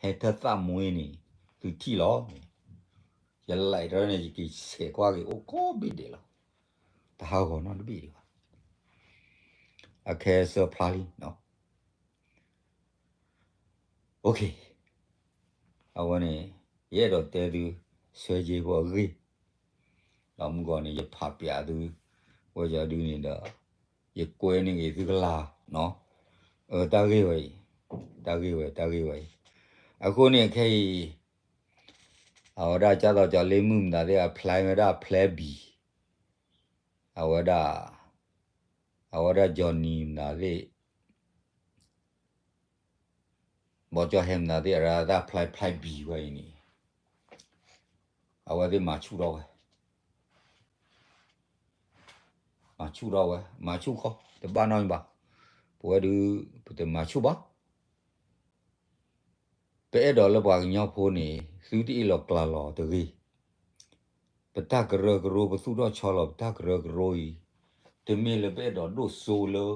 ဟဲထၢၣ်သးမွ့န့ၣ် သုထံၣ်လီၤ, ယလဲၤတရၢန့ၣ် ယက့ၤဆဲးကွၢ်က့ၤအိၣ်ကိးဘ့ၣ်ဒဲးလီၤ, တဟးဂီၤနီတဘ့ၣ်ဒံးဘၣ်, အခဲစၢဖျါလံ အဝဲန့ၣ် ယအဲၣ်ဒိးတဲသု ဆွဲက့ဖိအဂ့ၢ်, ဒီးမုၢ်ဂီၤန့ၣ် ယဖးပၠးသု ဝဲယၤဒုန့ၣ်ဒီး ယကွဲန့ၢ်က့ၤသုကလၤ, တၢ်ဂ့ၢ်ဝဲအံၤ, တၢ်ဂ့ၢ်ဝဲ တၢ်ဂ့ၢ်ဝဲအံၤ, အဃိန့ၣ်ခဲအံၤ အဝဲဒၣ်ကၢ်သိးကၠီၤလ့မုၢ်မတၤသ့ၣ် အ plan ဝဲဒၣ် plan B, အဝဲဒၣ် အဝဲဒၣ် Johnny မတၤသ့ၣ် ဘီကၠီဟဲမနုၤသ့ၣ် အရၣ်တၢ်ဖျါဖျါဘံၤဝဲအံၤန့ၣ် အဝဲသ့ၣ်မၤဆူၣ်ထီၣ်ဝဲ, မၤဆူၣ်ထီၣ်ဝဲ မၤဆူၣ်ခီ တဘၣ်နီတမံၤဘၣ်, ပဝဲဒုး ပတမၤဆူၣ်ဘၣ်. ပအဲၣ်ဒိးလၢပှၤကညီဖိန့ၣ် သုတအ့ၣ်လိာ်ကျါလိာ်တဂ့ၤ. ပတၢ်ကရၢကရိ ပသူၣ်ထီၣ်ဆီလီၤ ပတၢ်ကရၢကရိအံၤ တမ့ၢ်လၢပအဲၣ်ဒိးဒိၣ်စိလၢ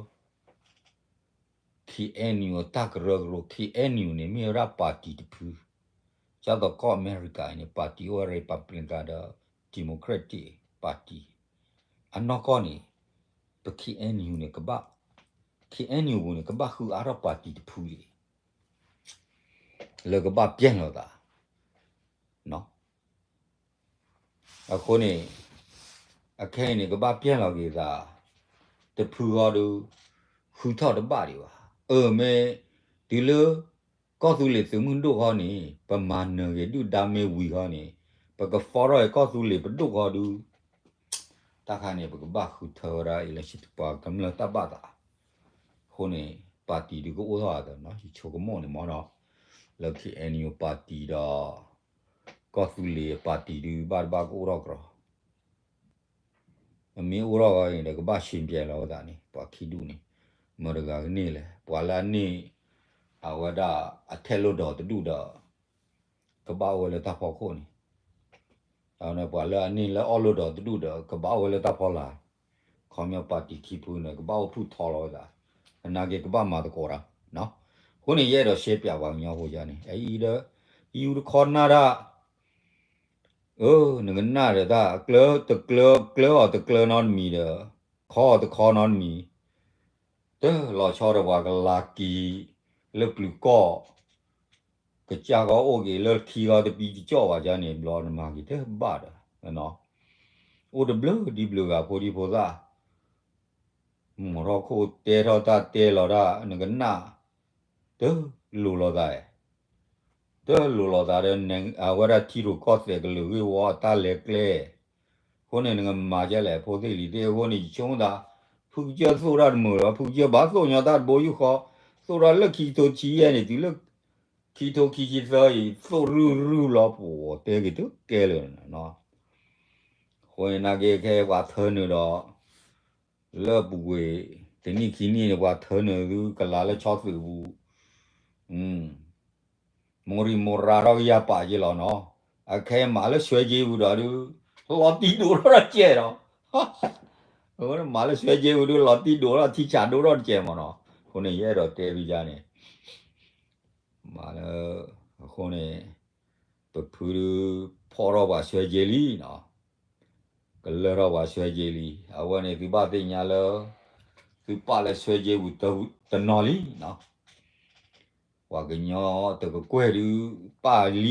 ခ့ၣ်အဲၣ်ယူၣ် အတၢ်ကရၢကရိ, ခ့ၣ်အဲၣ်ယူၣ်န့ၣ် မ့ၢ်ဝဲဒၣ်ပၣ်တံၣ်တဖု, ဒ်သိးကီၢ်အမဲရကၤအံၤန့ၣ် ပၣ်တံၣ်အိၣ်ဝဲ Republican ဒီး Democratic ပၣ်တံၣ်, အနီၢ်ကီၢ်န့ၣ် ပ ခ့ၣ်အဲၣ်ယူၣ်န့ၣ် ကဘၣ်, ခ့ၣ်အဲၣ်ယူၣ်ပူၤန့ၣ် ကဘၣ်ဃုအါထီၣ်ပၣ်တံၣ်တဖုအံၤ လၢကဘၣ်ပျဲၢ်လီၤသး အဃိန့ၣ် အခဲအံၤန့ၣ် ကဘၣ်ပျဲၢ်လီၤက့ၤသး တဖုဃီဒီး ဃုထီၣ်တဘၣ်ဒံးဘၣ်. အၢ မ့ၢ်တုၤလၢ ကီၢ်သူလ့ၤသုးမုၢ်ဒိၣ်ဃီန့ၣ် ပမၤနၢၤက့ၤဒုၣ်ဒါမ့ၢ်ဝံၤဃီန့ၣ် ပကဖီထီၣ်က့ၤကီၢ်သူလ့ၤပဒိၣ်ဃီဒီး တၢ်ခါန့ၣ် ပကဘၣ်ဃုထၢဝဲဒၣ်အံၤလၢ ပှၤကမျၢၢ်တၢ်ဘၣ်သး. အဃိန့ၣ် ပၣ်တံၣ်ဒုးကအိၣ်ထီၣ်အသးနီၤ ယဆိကမိၣ်န့ၣ်မ့ၢ်နီၤ လၢ ခ့ၣ်အဲၣ်ယူၣ် ပၣ်တံၣ်ဒီး ကီၢ်သူလ့ၤပၣ်တံၣ်ဒုး ဘၣ်တဘၣ်ကအိၣ်ထီၣ်ကဒီး အမ့ၢ်အိၣ်ထီၣ်ဃီန့ၣ်ဒီး ကဘၣ်ယှဉ်ပြိုင်လီၤဝဲသးန့ၣ် ပှၤခံဒူၣ်န့ၣ် မတၤတဂၤကန့ၢ်လဲၣ်. ပှၤလၢအန့ၢ် အဝဲဒၣ်အထဲလွှတ်တော်တဒူၣ်ဒီး ကဘၣ်အိၣ်ဝဲလၢတၢ်ဖီခိၣ်န့ၣ် ပှၤလၢအန့ၢ်လၢအီၣ်လွှတ်တော်တဒူၣ်ဒီး ကဘၣ်အိၣ်ဝဲလၢတၢ်ဖီလာ်, ခီပညီပၣ်တံၣ်ခံဖုန့ၣ် ကဘၣ်အိၣ်ဖုၣ်ထီလီၤဝဲသး, သနာ်က့ကဘၣ်မၤသကိးတၢ်. အဃိန့ၣ် ယအဲၣ်ဒိးရှဲပၠးပှၤကညီဖိယါန့ၣ် အအံၤဒီး အံၤတခီနၢ်ဒၣ် အၢ နကနၣ်ဒီးတၢ် ကျၢၤတကျၢၤ ကျၢၤအီၤတကျၢၤနီတမံၤဒီး ခီအီၤတခီနီတမံၤ, တလီၤဆီဒီးပှၤကလၤက့ၤ လၢပျုၤကီၢ် ကစၢ်ကီအိၣ်က့ၤလၢခံဂီၤတပံတကၠီၣ်ဘၣ်ယါန့ၣ် ဘျီနမၤက့ၤတဘၣ်ဒီး အိၣ်တဘျုးဒ်ဘျုးဂၤဖိဒံဖိသၣ် မိၢ်ထီၣ်ခိၣ်တဲထီၣ်တၢ်တဲလီၤတၢ် နကနၣ် တလိၤလိာ်သး, တလိၤလိာ်သးဒီး အဝဲဒၣ်ထံရူၢ်ကီၢ်သဲးကလုာ်ဂ့ၢ်ဝီအတၢ်လဲၤကျဲ, အဃိန့ၣ် နကမၤဒ်လဲၣ် ဖိသ့ၣ်လံၤသ့ၣ်အဃိန့ၣ် ယဆိကမိၣ်သး ဖုကစၢၢ်သိၣ်တၢ်တမုာ်လီၤ ဖုကစၢၢ်ဘၣ်သိၣ်ညီတၢ်တဘိယူၢ်ဃီ, သိၣ်ထီၣ်လၢခံကထိဆံယဲၢ်န့ၣ် တုၤလၢ ခံကထိခံဆံသၢအံၤ သိၣ်ရုၢ်ရုၢ်လီၤ ပတဲက့ၤတကဲလၢာ် အဃိန့ၣ် နာ်က့ခဲအံၤပှၤထၢနုာ်ဒီး လၢအပူၤကွံာ် တနံၣ်ခံနံၣ်န့ၣ် ပှၤထၢနုာ်သုကလၤလၢဆီသုးပူၤ, မိၢ်ရံၣ်မိၢ်ရၤထီၣ်ကယၤပာ်က့ၤလီၤနီၤ, အခဲအံၤမၤလၢဆွဲက့ပူၤဒီးဒုး လီၤတံၢ်ဒိၣ်ထီၣ်တကဲးဒီး, မၤလၢဆွဲက့ပူၤဒုး လီၤတံၢ်ဒိၣ်ထီၣ်ထံဆးဒိၣ်ထီၣ်တကဲးမးနီၤ, အဃိန့ၣ် ယအဲၣ်ဒိးတဲသုယါန့ၣ် မၤလၢ အဃိန့ၣ် ပဖုဒုး ဖီၣ်ထီၣ်ပှၤဆွဲက့လံနီၤ, ကလၢထီၣ်ပှၤဆွဲက့လံ, အဝဲန့ၣ်သုဘၣ်သ့ၣ်ညါလၢ သုပာ်လၢဆွဲက့ပူၤတနီၤလံနီၤ, ပှၤကညီတကကွဲၢ်ဒုးပၢ်လ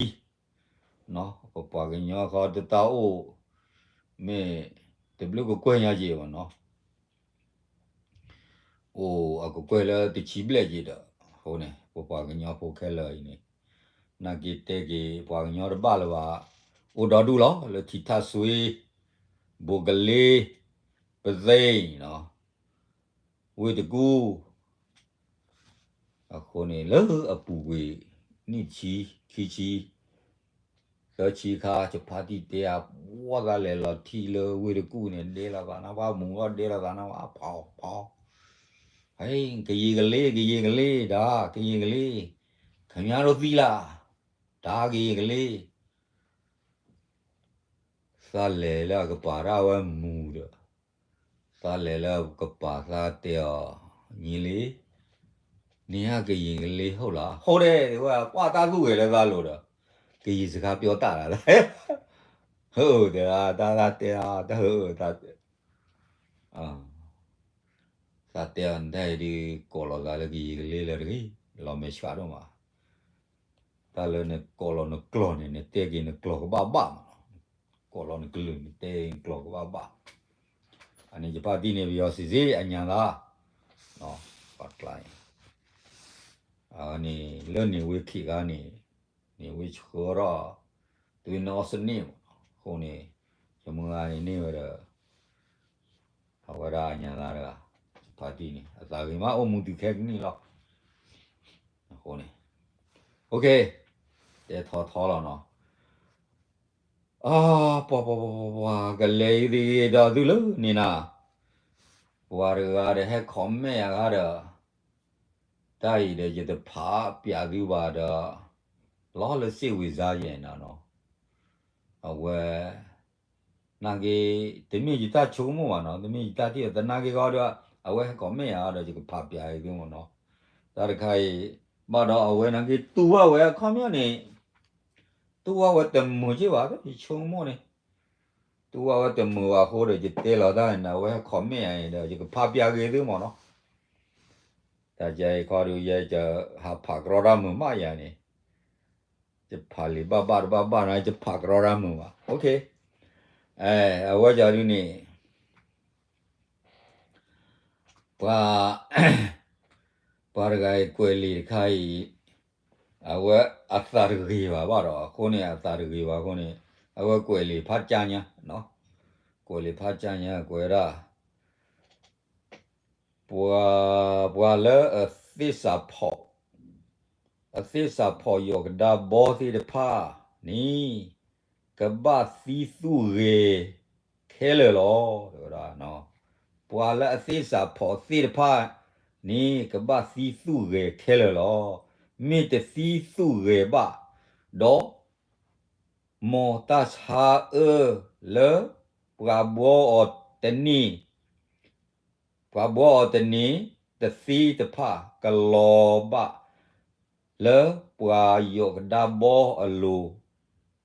ံ, ပပှၤကညီဃီတၢ်အိၣ် မ့ၢ်တဘျုးကကွဲၢ်ညါက့ၤဘၣ်နီၤ, အိၣ်အကကွဲၢ်လၢတဆံဘျဲၣ်က့ၤဒီး, အဃိန့ၣ် ပပှၤကညီဖိခဲလၢာ်အံၤန့ၣ် နာ်က့ၤတဲက့ၤ ပှၤကညီတဘၣ်လၢၤဘၣ်, အိၣ်ဒီဒူၣ်လီၤ လၢထံထၣ်စွ့, ဘိကလ့, ပသ့ၣ်နီၤ, ဝ့ၢ်တကူၣ်, အဃိန့ၣ် လၢအပူၤကွံာ် နံၣ်ဆံ, ခံဆံ, သၢဆံခါ ယဖါတံၢ်တဲအဝဲသးလဲၤလီၤထံၣ်လၢဝ့ၢ်တကူၣ်န့ၣ် ဒဲလီၤသးနၢ်ဝဲ မူၤထီၣ်ဒဲလီၤသးနၢ်ဝဲ ဖီဖီ, ဟဲ ကယံာ်ကလ့ ကယံာ်ကလ့ တၢ် ကယံာ်ကလ့, ခင်ဗျားတို့သိလား, တၢ် ကယံာ်ကလ့ သးလဲၤလၢအကပၤတၢ်ဝဲမူၤဒီး, သးလဲၤလၢအကပၤသးတဲအီၤ, ညီလေး, နင်ကရင်ကလေးဟုတ်လား, ဟုတ်တယ် တဲဝဲ ကွၢ်တၢ်သူၣ်ဂဲၤလၢသးလိၤဒီး, ကယံာ်စခါပြောတၢ်လၢ, ဟၢအၢ တဲဒၣ် တၢ်သးတဲဒၣ် တၢ်ဟၢအၢ တၢ် သးတဲအီၤ နတၢ်အံၤဒုး ကိးလီၤသးလၢကယံာ်ကလ့လၢတဂ့ၤ, လီၤမဲာ်ဆှးဒိၣ်မး, တၢ်လၢနကိးလီၤနကျိာ်န့ၣ် နတဲက့ၤနကျိာ်ကဘၣ်ဘၣ်မး, ကိးလီၤနကလုာ် နတဲနကျိာ်ကဘၣ်ဘၣ်, အန့ၣ်ယဖါတံၢ်န့ၣ် ပယီၤစံးစ့ အညါသး, ပကျါန့ၣ်, အန့ၣ် လၢန့ၣ်ဝ့ခံဂၤန့ၣ်, န့ၣ်ဝ့ဆှၢထီၣ်, သွေးနှောစနစ်မး, အဃိန့ၣ်, ယမုၢ်ဂၤန့ၣ်န့ၢ်ဝဲဒီး အဝဲဒၣ်အညါသးတဂၤ, ယဖါတံၢ်န့ၣ် အသးဂ့ၤမး အိၣ်မူတုၤခဲကနံၣ်လီၤ, အဃိန့ၣ်, တဲထီထီလီၤနီၤ, အ, ပှၤပှၤပှၤပှၤပှၤ ကလဲၤအံၤသ့ၣ်ဂ့ၤဒီးသုလၢန့ၣ်နၤ, ပှၤတဂၤဒီးဟဲ comment ယၤဂၤဒီး, တၢ်အံၤဒီး ယတဖးပျးသုဘၣ်ဒီး, လီၤလၢစ့ၣ်ဝံၤစါယဲၢ်နၤနီၤ, အဝဲ နာ်က့, တမ့ၢ်ယတၢ်ဆိကမိၣ်ဘၣ်နီၤ, တမ့ၢ်ယတၢ်ထံၣ် တနာ်က့ဂီၤဒီး, အဝဲဟဲ comment ယၤဒီး ယကဖးပျးအံၤသုမ့ၢ်နီၤ, တၢ်တခါအံၤ, ဘၣ်ဒီးအဝဲနာ်က့ တူၢ်ဘၣ်ဝဲအခီပညီန့ၣ်, တူၢ်ဘၣ်ဝဲတမုာ်က့ဘၣ် ယဆိကမိၣ်န့ၣ်, တူၢ်ဘၣ်ဝဲတမုာ်ဘၣ်အဃိဒီး ယတဲလီၤတၢ်န့ၣ် အဝဲဟဲ comment ယၤအံၤဒီး ယကဖးပျးက့ၤသုမ့ၢ်နီၤ, တၢ်ကဲအံၤခီဒီး ယဲယဟးဖးကရီတၢ်မုာ်မးယၤန့ၣ် ယဖးလံာ်ဘၣ်ဘၣ်တဘၣ်ဘၣ်နီၤ ယဖးကရီတၢ်မုာ်ဘၣ် အဝဲကဒုန့ၣ် ပှၤ ပှၤတဂၤအံၤကွဲးလံာ်တခါအံၤ အဝဲအသးတဂ့ၤဘၣ်ဘၣ်ဒီး အဃိန့ၣ် အသးတဂ့ၤဘၣ်အဃိန့ၣ် အဝဲကွဲးလံာ်ဖးကၠါညါ ကွဲးလံာ်ဖးကၠါညါ ကွဲးဒၣ် ပှၤ ပှၤလၢအသ့ၣ်စးဖီၣ် အသ့ၣ်စးဖီၣ်ယီၢ်ကဒါဘီသ့ၣ်တဖၣ်န့ၣ် ကဘၣ်သံသူၣ်ဂဲၤခဲလၢာ်လီၤ. တဲဝဲဒၣ် ပှၤလၢအသ့ၣ်စးဖီၣ်သ့ၣ်တဖၣ်န့ၣ် ကဘၣ်သံသူၣ်ဂဲၤခဲလၢာ်လီၤ. မ့ၢ်တသံသူၣ်ဂဲၤဘၣ်ဒီး မ်တၢ်ဆါအၢလၢပှၤဘှီအီၤတန့ၢ် ပှၤဘှီအီၤတန့ၢ် တသ့တဖၣ်ကလီၤဘၣ် လၢပှၤယီၢ်ကဒါဘီအလိၤ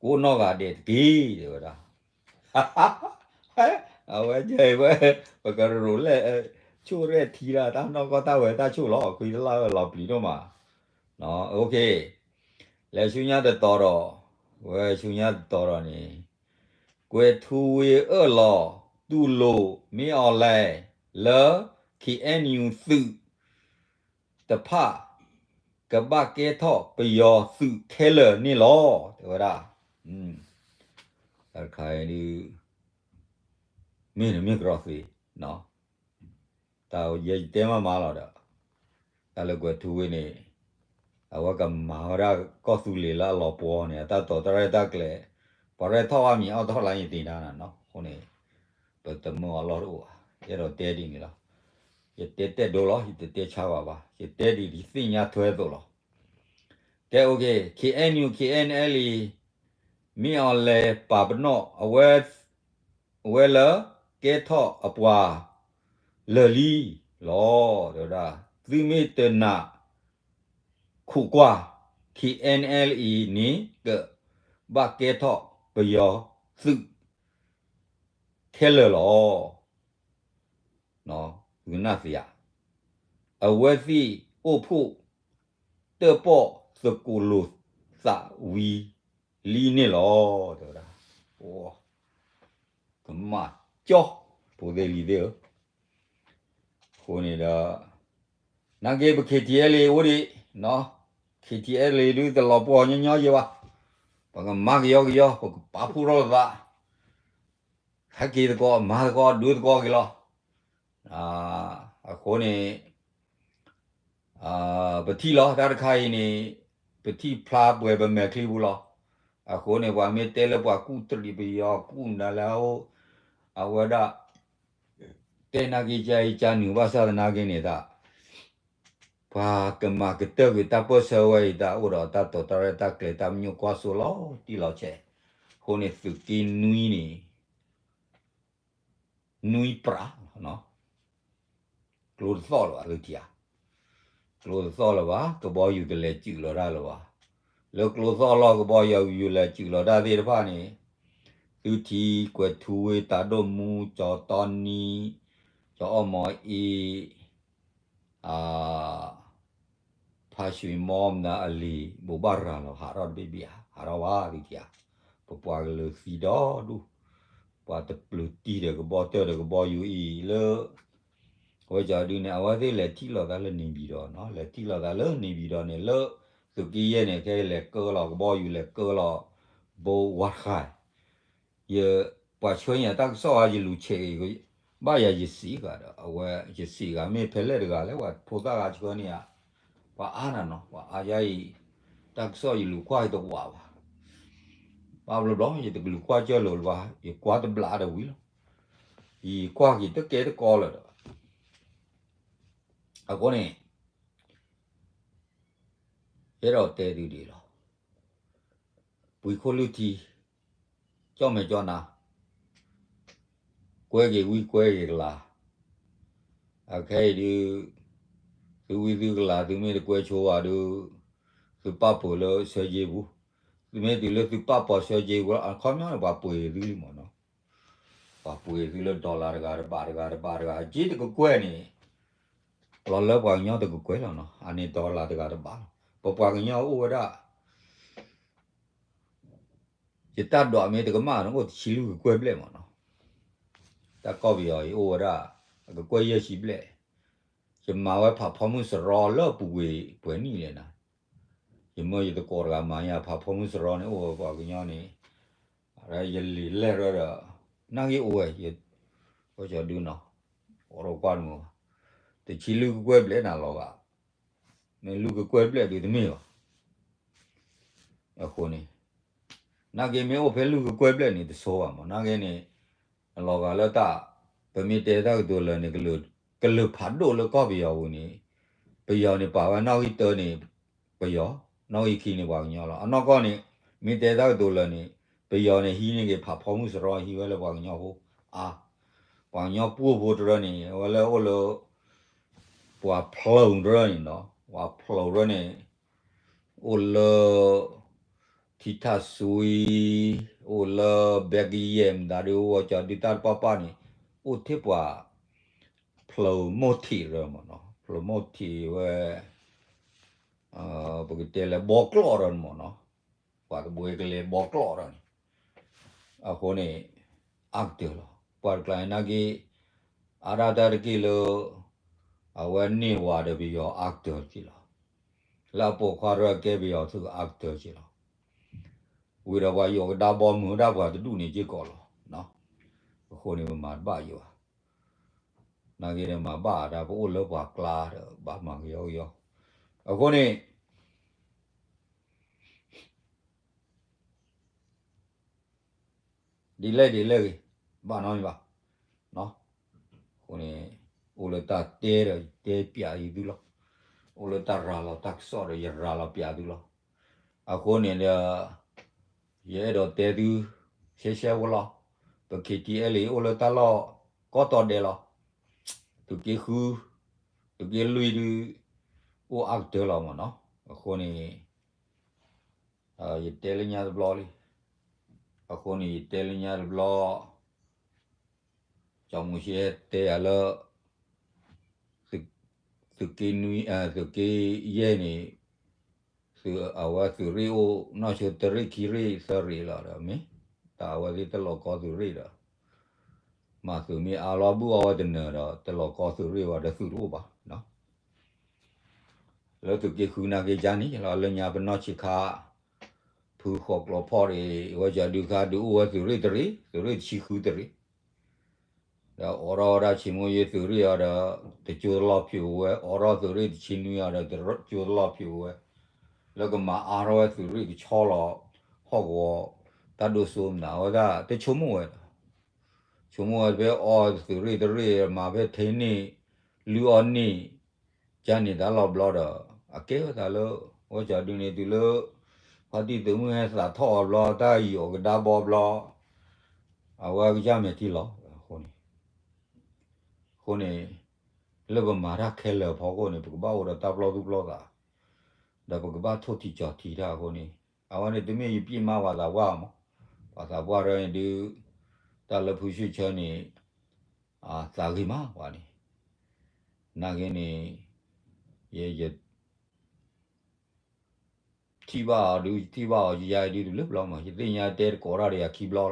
ကိးနီၢ်ဂၤဒဲးတက့ၢ် တဲဝဲဒၣ်. အဝဲ ဝဲ ပကရူးလဲၣ် ဆိၣ်ရဲၣ်ထံဒၣ် တၢ်နီၢ်ကီၢ်တၢ်ဝဲတၢ်ဆိၣ်လီၤ ခွံတလၢ်ဝဲလီၤပျံၤဒိၣ်မး လဲၤဆူညါတတီၤဒီး ဝဲဆူညါတတီၤဒီးန့ၣ် ကွဲးထူဝ့အၢၣ်လီၤ တူၢ်လိာ် မ့ၢ်အီၤလဲၣ် လၢ ခ့ၣ်အဲၣ်ယူၣ် သုးတဖၣ် ကဘၣ်ကဲထီၣ်ပယီၤသုးခဲလၢာ်န့ၣ်လီၤ တဲဝဲဒၣ်. တၢ်တခါအံၤဒုး မ့ၢ်န့ၣ်မ့ၢ်ကရီသ့ တၢ်ယဲယတဲမးမးလီၤဒီး တၢ်လၢကွဲးထူဝ့န့ၣ် အဝဲကမၤဝဲဒၣ်ကီၢ်သူလ့ၤလၢအလီၤပှီၢ်န့ၣ် အတၢ်တိာ်တၢ်ရဲၣ်တၢ်ကျဲၤ ပှၤရဲၣ်ထီၣ်ဘၣ်မံၤအီၣ်ထီၣ်လၢယသ့ၣ်ညါနၤနီၤ အဃိန့ၣ် ပတမၢအလီၢ်တအိၣ်ဘၣ် ယအဲၣ်ဒိးတဲဒ်န့ၣ်လီၤ. ယတဲတဲဒိလီၤ ယတတဲဆါဘၣ်ဘၣ် ယတဲဒ်ယသ့ၣ်ညါထွဲအသိးလီၤ. ကဲ OK, KNU, KNLA မ့ၢ်အီၤလဲၤပာ်ပနီၣ် အဝဲ အဝဲလၢ ကဲထီၣ်အပှၤလၢာ်လံလီၤ တဲဝဲဒၣ်. သုမ့ၢ်တနာ် ခိးကွၢ် KNLA န့ၣ် ကဘၣ်ကဲထီၣ်ပယီၤသုးခဲလၢာ်လီၤ. သုကနၣ်သ့ဧါ. အဝဲသ့ၣ်အိၣ်ဖှိၣ် တၢၣ်ပီၣ်သကိးလိာ်သးဝံၤလံန့ၣ်လီၤ တဲဝဲဒၣ်. ကမၣ်ကၠီ ဖိသ့ၣ်လံၤသ့ၣ်ဧၢ, အဃိန့ၣ်ဒီး နာ်က့ပ K T L A အိၣ်ဒံး, K T L A ဒုးတလီၤပှီၢ်ညီညီယဲဘၣ်, ပကမၤကယီကယီ ပကပာ်ဖှိၣ်ထီၣ်လိာ်သး, ဟဲက့ၤသကိး မၤသကိး ဒုးသကိးက့ၤလီၤ. အဃိန့ၣ် ပထံၣ်လီၤ တၢ်တခါအံၤန့ၣ် ပထံၣ်ဖျါပှဲၤပမဲာ်ချံပူၤလီၤ. အဃိန့ၣ် ပှၤမ့ၢ်တဲလၢပှၤကူၣ်တရံးပယီၤကူၣ်နၤလၢအအိၣ်, အဝဲဒၣ် တဲနာ်က့ ကါအံၤ ကါနုာ်ဘၣ်ဆၣ်သနာ်က့န့ၣ် တၢ် ပှၤကမၤကတၢၢ်ကွံာ်တၢ်ပၢၢ်ဆၢဝဲအံၤ တၢ်အိၣ်ဒီးတၢ်တိာ်တၢ်ရဲၣ်တၢ်ကျဲၤတၢ်မညိၣ်ကွၢ်စိလီၤတံၢ်လီၤဆဲး, အဃိန့ၣ်သုးက့နွံန့ၣ် နွံပြးလီၤ, ကျိတသီၣ်လၢၤဘၣ် သုထံၣ်ဧါ, ကျိတသီၣ်လၢၤဘၣ် ကဘီယူၤတလဲၤစုးလီၤတၢ်လၢၤဘၣ်, လၢကျိသီၣ်လီၤ ကဘီယူၤလဲၤစုးလီၤတၢ်သ့ၣ်တဖၣ်န့ၣ်, သုထံၣ် ကွဲၤထူဝ့ တၢ်ဒိၣ်မူ ကၠီတီနံ, ကၠီအီၣ်မီၤအ့ ဖါရွှ့ၤမီမနၤအလံၤ ဘိးဘၣ်ရၤလီၤ ဟးထီၣ်တဘ့ၣ်ဘ့ၣ်ဧါ ဟးထီၣ်ဘၣ်သုထံၣ်ဧါ, ပပှၤကလုာ်သံဒီဒူၣ်, ပှၤတပျုၤတံၢ်ဒီးကဘီတၢၢ်ဒီးကဘီယူၤအံၤလၢ အဝဲကၠီဒုန့ၣ် အဝဲသ့ၣ်လဲၤထံၣ်လိာ်သးလၢန့ၣ်ပံၤဒီးနီၤ, လဲၤထံၣ်လိာ်သးလၢန့ၣ်ပံၤဒီးန့ၣ် လၢသုးက့ယဲၢ်န့ၣ် ခဲအံၤလဲၤကၢလီၤ ကဘီယူၤလဲၤကၢလီၤ ဘိဝါတဃာ် ယ ပှၤဆှၢန့ၢ်ယၤတၢ်ကစီၣ်ဧါ ယလူၤဆဲးဂ့ၤ ဘၣ်ယၤယစံးဂၤဒီး အဝဲယစံးဂၤ မ့ၢ်ဖဲလဲၣ်တဂၤလဲၣ် ပှၤဖိသၣ်ဂၤဆှၢန့ၢ်ယၤ, ပှၤအါနၤနီၤ ပှၤအါယၤအံၤ, တၢ်ကစီၣ်ယလူၤကွၢ်ယတဝးဘၣ်, ဘၣ်ဘျီဘျီ ယတကလူၤကွၢ်ကၢၢ်လိာ်လၢၤဘၣ် ယကွၢ်တဘျးဒီးဝံၤလီၤ, ယကွၢ်က့ၤတကဲတကီလၢၤဒီး အဃိန့ၣ် ယအဲၣ်ဒိးတဲသုဒ်အံၤလီၤ. ပှံၤခိၣ်လုၢ်ထံ, ကၠီၣ်မဲာ်ကၠီၣ်နါ, ကွဲက့ၤဝံကွဲက့ၤကလၤ, အခဲအံၤဒုး သုဝံသုကလၤ သုမ့ၢ်တကွဲဆိဘၣ်ဒုး သုပာ်ပှဲၤလၢဆၢက့ၤပူၤ, သုမ့ၢ်တုၤလၢသုပာ်ပှဲၤဆၢက့ၤပူၤလီၤ အခီပညီန့ၣ် ပှၤပှ့ၤသုလံမ့ၢ်နီၤ, ပှၤပှ့ၤသုလၢ dollar တဂၤတဘးတဂၤတဘးတဂၤ က့တကကွဲၢ်န့ၣ် လီၤလၢပှၤကညီတကကွဲၢ်လီၤနီၤ, အန့ၣ် dollar တဂၤတဘးလီၤ, ပပှၤကညီအိၣ်ဝဲဒၣ် ယတၢ်ဒွးမ့ၢ်တကမၣ်န့ၣ် အိၣ်တဆံလွံၢ်ကကွဲၢ်ဘျဲၣ်မ့ၢ်နီၤ, တၢ်ကီၢ်ပယီၤအံၤအိၣ်ဝဲဒၣ် အကကွဲၢ်ယဲၢ်ဆံဘျဲၣ်, ယမၤဝဲဖးဖီမုၢ်စရီလၢအပူၤကွံာ်ပှဲၤနံၣ်လဲၣ်နီၤ, ယမၢယသကိးတဂၤမၤယၤဖးဖီမုၢ်စရီန့ၣ် အိၣ်ဝဲပှၤကညီန့ၣ် ယလံာ်လဲၢ်ရၢဒီး နာ်က့အိၣ်ဝဲ ယ ကၠီဒုနီၤ, အိၣ်ဒီးကွၢ်တမုာ်ဘၣ်, တဆံလွံၢ်ကကွဲၢ်ဘျဲၣ်နၤလီၤဂာ်, မ့ၢ်လွံၢ်ကကွဲၢ်ဘျဲၣ်ဒုးတမ့ၢ်ဘၣ်, အဃိန့ၣ် နာ်က့မ့ၢ်အိၣ်ဖဲလွံၢ်ကကွဲၢ်ဘျဲၣ်န့ၣ် တဆိဘၣ်မး နာ်က့န့ၣ် အလီၤဂာ်လၢတၢ် ပမ့ၢ်တဲတၢ်ကတိၤလၢာ်န့ၣ် ကလုာ်ဖးဒိၣ်လၢကီၢ်ပယီၤပူၤန့ၣ် ပယီၤန့ၣ်ပာ်ဝဲနီၣ်ဂံၢ်တၢန့ၣ် ပယီၤ, နီၣ်ဂံၢ်ခံန့ၣ်ပှၤကညီလီၤ. အနီၢ်ကီၢ်န့ၣ် မ့ၢ်တဲတၢ်ကတိၤလၢာ်န့ၣ် ပယီၤန့ၣ်ဟံးန့ၢ်က့ၤဖးဖီမုၢ်စရီ ဟံးဝဲလၢပှၤကညီဖိအါ, ပှၤကညီပှိၢ်ဖိတရၢန့ၣ် အဝဲလၢအိၣ်လၢ ပှၤဖျိးတရၢန့ၣ်နီၤ, ပှၤဖျိးတရၢန့ၣ် အိၣ်လၢ ထံထၣ်စွံ, အိၣ်လၢ ဘဲကယဲၢ်မတၤဒုး အိၣ်ဝဲကၠီဒုတၢ်တပၣ်ပၣ်န့ၣ် အိၣ်ထဲပှၤ ဖျိးမိၢ်ထံးတရၢမ့ၢ်နီၤ, ဖျိးမိၢ်ထံးဝဲ ပကတဲလၢဘီကျီၢ်တရၢန့ၣ်မ့ၢ်နီၤ, ပှၤတဘှဲကလဲၤဘီကျီၢ်တရၢန့ၣ် အဃိန့ၣ် အါကတၢၢ်လီၤ. ပှၤတကျါန့ၣ်နာ်က့ အါဒၣ်တၢ်တက့ၢ်လၢ အဝဲန့ၢ်ဝၤဒီးပယီၤအါကတၢၢ်တက့ၢ်လီၤ. လၢအပိာ်ခွါတရၢကဲပယီၤသုးအါကတၢၢ်က့ၢ်လီၤ. ဝံၤဒီးပှၤယိးကဒါဘီမုၢ်ဒၣ်ပှၤတဒူၣ်န့ၣ်က့ၢ်ကီးလီၤ. အဃိန့ၣ်ပမၤတဘၣ်ယိးဘၣ်. နာ်က့န့ၣ်မၤဘၣ်ဒၣ်ပအိၣ်လၢပှၤကျါဒီးဘၣ်မၤကယီကယီ. အဃိန့ၣ် ဒ်လဲၣ်ဒ်လဲၣ်ဂ့ၤ ဘၣ်နီတမံၤဘၣ်. အဃိန့ၣ် အိၣ်လၢတၢ်တဲဒီးယတဲပျးယသုလီၤ. အိၣ်လၢတၢ်ရၤလီၤတၢ်ကစီၣ်ဒီးယရၤလီၤပျးသုလီၤ. အဃိန့ၣ်ဒီး ယအဲၣ်ဒိးတဲသု ရှဲရှဲဝဲလီၤ. ပ K T L A အိၣ်လၢတၢ်လီၢ်ကီၢ်တီဒဲးလီၤ. သုးက့ဃု သုးက့လွံၢ်ဒုး အိၣ်အါကတၢၢ်လီၤမ့ၢ်နီၤ. အဃိန့ၣ် ယတဲလၢညါတဘျီလံ. အဃိန့ၣ် ယတဲလၢညါတဘျီ ကၠီမူၤၡ့တဲယၤလၢ သုးက့နွံ သုးက့ယဲၢ်န့ၣ် အဝဲသုးရ့ၣ်အိၣ်နီၢ်ဆိတရ့ၣ်ခံရ့ၣ်သၢရ့ၣ်လီၤဒီး မ့ၢ်တၢ်အဝဲသ့ၣ်တလီၤကီသုးရ့ၣ်ဒီး မၤသုးမ့ၢ်အါလီၤဘုၣ်အီၣ်ဝဲတနၢၤဒီး တလီၤကီသုးရ့ၣ်ဝဲဒီးသုးတအိၣ်ဘၣ်နီၤ. လၢသုးက့ဃုနာ်က့ၤကန့ၣ်လီၤ လၢညါပနီၢ်ဆံးခါ ဖုဃီၤကျိးဖီၣ်ရ့ၣ် ဝဲကဒုခါဒုအိၣ်ဝဲသုးရ့ၣ်တရ့ၣ် သုးရ့ၣ်တဆံဃုတရ့ၣ် ဒီးအိးထီၣ်ဝဲဒၣ်ဆံးမိၢ်ယ့ၢ်သုးရ့ၣ်အီၤဒီး တကၠိတလီၢ်ဖၠူးဝဲ အိးထီၣ်သုးရ့ၣ်တဆံနွံအီၤဒီး တကၠိတလီၢ်ဖၠူးဝဲ လၢကမၤအါထီၣ်ဝဲသုးရ့ၣ်ကဆီလီၤ ဟီၣ်ကဝီၤ တၢ်ဒိၣ်စိမနုၤ အဝဲဒၣ်တဆိကမိၣ်ဝဲဒီး ဆိကမိၣ်ဝဲဖဲအီသုးရ့ၣ်တရ့ၣ် မၤဖဲထဲန့ၣ် လုၢ်အီၣ်န့ၣ် ကန့ၣ်တၢ်လီၤဘျီဒီး အကဲဝဲသးလၢ ဝဲကဒုန့ၣ်တုၤလၢ ဖါတံၢ်သုးမုၢ်ဟဲသးထီၣ်အီၤဘျီ တၢ်ယံာ်အီၤကဒါဘီဘျီ အဝဲကစၢ်မဲာ်ထံလီၤအဃိန့ၣ် အဃိန့ၣ် လၢပမၤတၢ်ခဲလၢာ်အဖီခိၣ်န့ၣ် ပကဘၣ်အိၣ်ဒီးတၢ်ပလီၢ်သူၣ်ပလီၢ်သး ဒီးပကဘၣ်ထိၣ်ထံကၠီၤထံတၢ်အဃိန့ၣ် အဝဲန့ၣ်တမ့ၢ်ယပျံၤမးပှၤသးပှၢ်မး ပှၤသးပှၢ်ဒ်န့ၣ်ဒုး တၢ်လၢဖုဆံဆၢန့ၣ် သးဂ့ၤမးပှၤန့ၣ် နာ်က့န့ၣ် ယ ယ ထံၣ်ဘၣ်အီၤဒုး ယထံၣ်ဘၣ်အီၤယယါအံၤဒုးတဘျုးဘျီမး ယသ့ၣ်ညါတဲတကိးတၢ်ဒီးယၤခံဘျီလီၤ.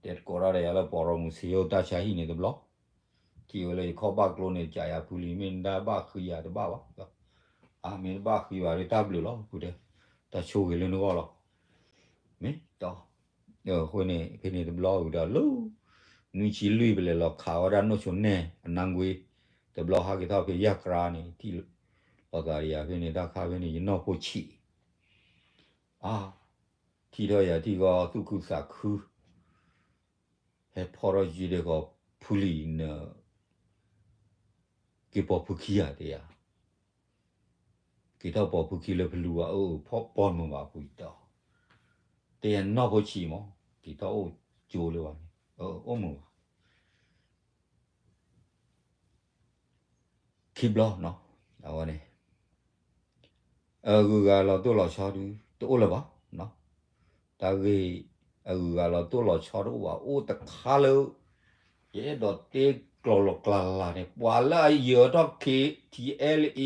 တဲတကိးတၢ်ဒီးယၤလၢပှၤရိမူစ့ယိၣ်တၢ်ဆါဟံၣ်န့ၣ်တဘျီ ထံၣ်ဝဲလၢယခီၣ်ဘၣ်ကျိန့ၣ် ကးယၤဖုလံ မ့ၢ်နတၢ်ဘၣ်ဃံယၤတဘၣ်ဘၣ် အါ မ့ၢ်တဘၣ်ဃံဘၣ်ဒီးတၢ်ဘျုးလီၤ ဖုတဲ တၢ်ဆိၣ်ဂ့ၤလၢနဂီၢ်လီၤ မ့ၢ်တီ အဃိန့ၣ် ဖဲန့ၣ်တဘျီဝံၤဒီးလၢ နွံဆံလွံၢ်ပလဲၤလီၤခးဝဲဒၣ်နိၣ်ဆိနဲၣ် အနါကွ့ တဘျီဟးက့ၤထီၣ်ဖဲယၢ်ကြါန့ၣ် ထံၣ်လိာ်သးဒီးယၤဖဲန့ၣ် တၢ်ခါဖဲန့ၣ် ယနီၢ်ဖိဆံး အါ ထံၣ်ထီၣ်ယၤထံၣ်ကီ သူၣ်ခုသးခု ဟဲဖီၣ်ထီၣ်ယုၢ်ဒဲကီး ဖုလံၤန က့ၤပိာ်ဖုခံဂၤတဲယၤ က့ၤထီၣ်ပိာ်ဖုခံလၢဖလူဝဲ အၢ ဖီၣ်ပိာ်မုၣ်ဘၣ်ဖုတၢ် တဲယၤနီၢ်ဖိဆံးမး က့ၤထီၣ်အိၣ်ကၠိလၢၤဘၣ်န့ၣ် အိၣ်မုာ်ဘၣ် ခံဘျီနီၤ အဝဲန့ၣ် အဂုၤအဂၤလီၤတိၢ်လီၤဆီဒုး တအိၣ်လၢၤဘၣ်နီၤ တၢ်ဂ့ၢ် အဂုၤအဂၤလီၤတိၢ်လီၤဆီတအိၣ်ဘၣ် အိၣ်တခါလၢ ယအဲၣ်ဒိးတဲကျီၤလီၤကျါလၢ်န့ၣ် ပှၤလၢအယၢၤထီၣ် K T L A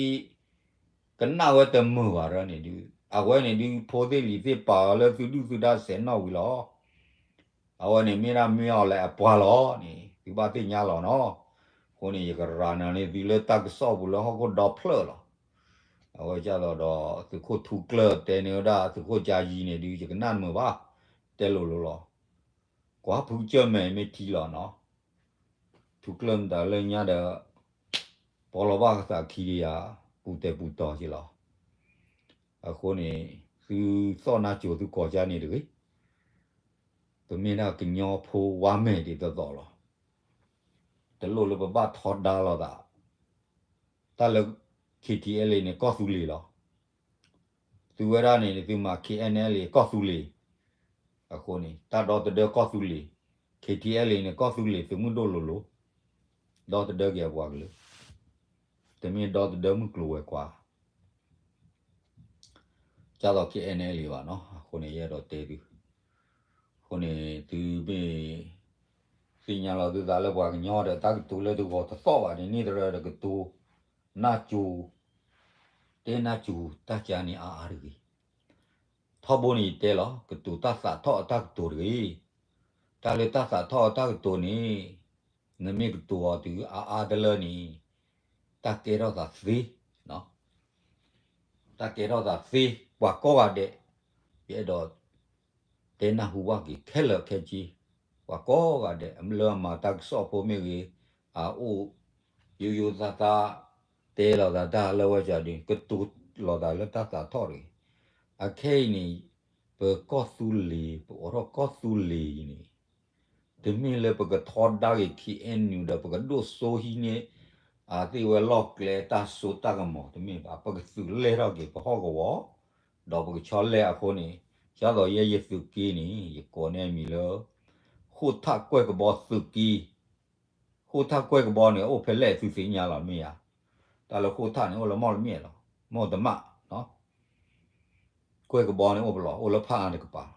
ကနၣ်ဝဲတမုာ်ဘၣ်ဒ်န့ၣ်ဒုး အဝဲန့ၣ်ဒုး ဖိသ့ၣ်လံၤသ့ၣ်ပာ်အီၤလၢသုဒုၣ်သုဒါစဲးနီၣ်ဝံၤလီၤ အဝဲန့ၣ်မ့ၢ်ဒၣ်မ့ၢ်အီၤလဲၣ်အပှၤလီၤန့ၣ် သုဘၣ်သ့ၣ်ညါလီၤနီၤ. အဃိန့ၣ် ယကရၤနၤန့ၢ်သုလၢတၢ်ကစီၣ်ပူၤလၢဟီၣ်ခိၣ်ဒီဖျၢၣ်လီၤ. အဝဲဒ်သိးဒီး သုးခိၣ်ထူကျၢၢ်တဲန့ၢ်ဝဲဒၣ် သုးခိၣ်ကၠါယံၤန့ၣ်ဒုး ယကနၣ်တမုာ်ဘၣ်, တဲလိၤလိၤလီၤ. ကွၢ်ဖုကစၢၢ်မဲာ်မ့ၢ်ထံလီၤနီၤ. ထူကျၢၢ်မတၤလၢညါဒီး ပီလီၤဘၣ်ကသးခံဒံးဧါ, ပူၤတဲာ်ပူၤတီၤက့ၤလီၤ. အဃိန့ၣ် သုသီၣ်နၢ်ကၠိၤသုကိးကၢ်န့ၣ်တဂ့ၤ. ပမ့ၢ်ဒၣ်ကညီဖိဝါမဲာ်ဒ်သိးသိးလီၤ. တလိၣ်လၢပဘၣ်ထီဒါလိာ်သး, တၢ်လၢ K T L A န့ၣ် ကီၢ်သူလ့ၤလီၤ. သုဝဲဒၣ်န့ၣ် သုမၤ K N L A ကီၢ်သူလ့ၤ, အဃိန့ၣ် တၢ်ဒီသဒၢကီၢ်သူလ့ၤ, K T L A န့ၣ် ကီၢ်သူလ့ၤသုးမုၢ်ဒိၣ်လိၤလိၤ, ဒီသဒၢက့ၤအပှၤကလုာ်, တမ့ၢ်ဒီသဒၢမုၢ်ကျိၤဝဲၤကွာ် ဒ်သိး K N L A ဘၣ်နီၤ. အဃိန့ၣ် ယအဲၣ်ဒိးတဲသု, အဃိန့ၣ် သုမ့ၢ် သ့ၣ်ညါလီၤသုသးလၢပှၤကညီဒီးတၢ်ကတိၤလၢသုဂီၢ်တသီၣ်ဘၣ်န့ၣ် န့ၢ်သရၢဒီးကတိၤ နၢ်ကၠိၤ တၢ်ကၢန့ၣ်အါအါတဂ့ၤ. ထီဘိန့ၣ်ယတဲလီၤ ကတိၤတၢ်သးထီၣ်အတၢ်ကတိၤတဂ့ၤ. တၢ်လၢတၢ်သးထီၣ်အတၢ်ကတိၤန့ၣ် နမ့ၢ်ကတိၤအီၤတုၤအါအါတလၢန့ၣ် တၢ်ကဲထီၣ်သးသ့, တၢ်ကဲထီၣ်သးသ့, ပှၤကိးဂၤဒဲး, ယအဲၣ်ဒိး တဲနၢ်ဟူဘၣ်က့ၤခဲလၢာ်ခဲဆ့, ပှၤကိးဂၤဒဲး လၢအမၤတၢ်ကစီၣ်ဖိမ့ၢ်ဂ့ၤ, အအိၣ် ယိယိသးသး တဲလီၤသးတၢ်လၢဝဲကၠီဒု ကတိၤလီၤသးလၢတၢ်သးထီၣ်တဂ့ၤ. အခဲအံၤန့ၣ် ပကီၢ်သူလ့ၤ ပအိးထီၣ်ကီၢ်သူလ့ၤအံၤန့ၣ် တမ့ၢ်လၢပကထီဒါက့ၤ K N U ဒီးပကဒိၣ်စိဟံးန့ၢ် အသ့ၣ်ဝဲလီၢ်ကျဲတၢ်စိတၢ်ကမီၤ တမ့ၢ်ဘၣ်. ပကသုးလဲၢ်ထီၣ်က့ၤပဟီၣ်ကဝီၤ ဒီးပကဆီလဲၢ်အဃိန့ၣ် ဒ်သိးယဲယသုးက့န့ၣ် ယကိးန့ၢ်အမံၤလၢ ဃိၣ်ထၣ်ကွဲၢ်ကဘီသုးက့, ဃိၣ်ထၣ်ကွဲၢ်ကဘီန့ၣ် အိၣ်ဖဲလဲၣ်သုသ့ၣ်ညါလီၤမ့ၢ်ဧါ. တၢ်လၢဃိၣ်ထၣ်န့ၣ် အိၣ်လၢမီၢ်လမၠဲၣ်လီၤ, မီၢ်တမၣ်, ကွဲၢ်ကဘီန့ၣ်အိၣ်ပလီၢ် အိၣ်လၢဖးအါတကပၤလီ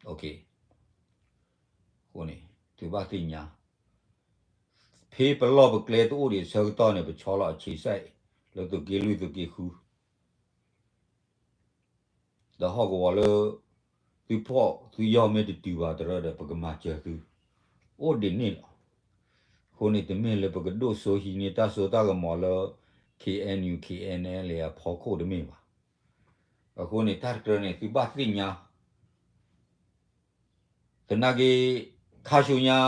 ၤ. အဃိန့ၣ် သုဘၣ်သ့ၣ်ညါ ဖဲပလီၢ်ပကျဲတအိၣ်ဒံးဆၢကတီၢ်န့ၣ် ပဆီလီၤအဆံးစဲး လၢသုးက့လွံၢ်သုးက့ဃု, ဒီးဟီၣ်ကဝီၤလၢ သုဖီၣ်သုယီၢ်မ့ၢ်တတုၤဘၣ်တရၢဒီး ပကမၤစၢၤသု အိၣ်ဒ်န့ၣ်လီၤ. အဃိန့ၣ် တမ့ၢ်လၢပကဒိၣ်စိဟံးန့ၢ်တၢ်စိတၢ်ကမီၤလၢ K N U K N L အဖီခိၣ်တမ့ၢ်ဘၣ်. အဃိန့ၣ် တၢ်တကြၢးန့ၣ် သုဘၣ်သ့ၣ်ညါ သနာ်က့ ခါဆူညါ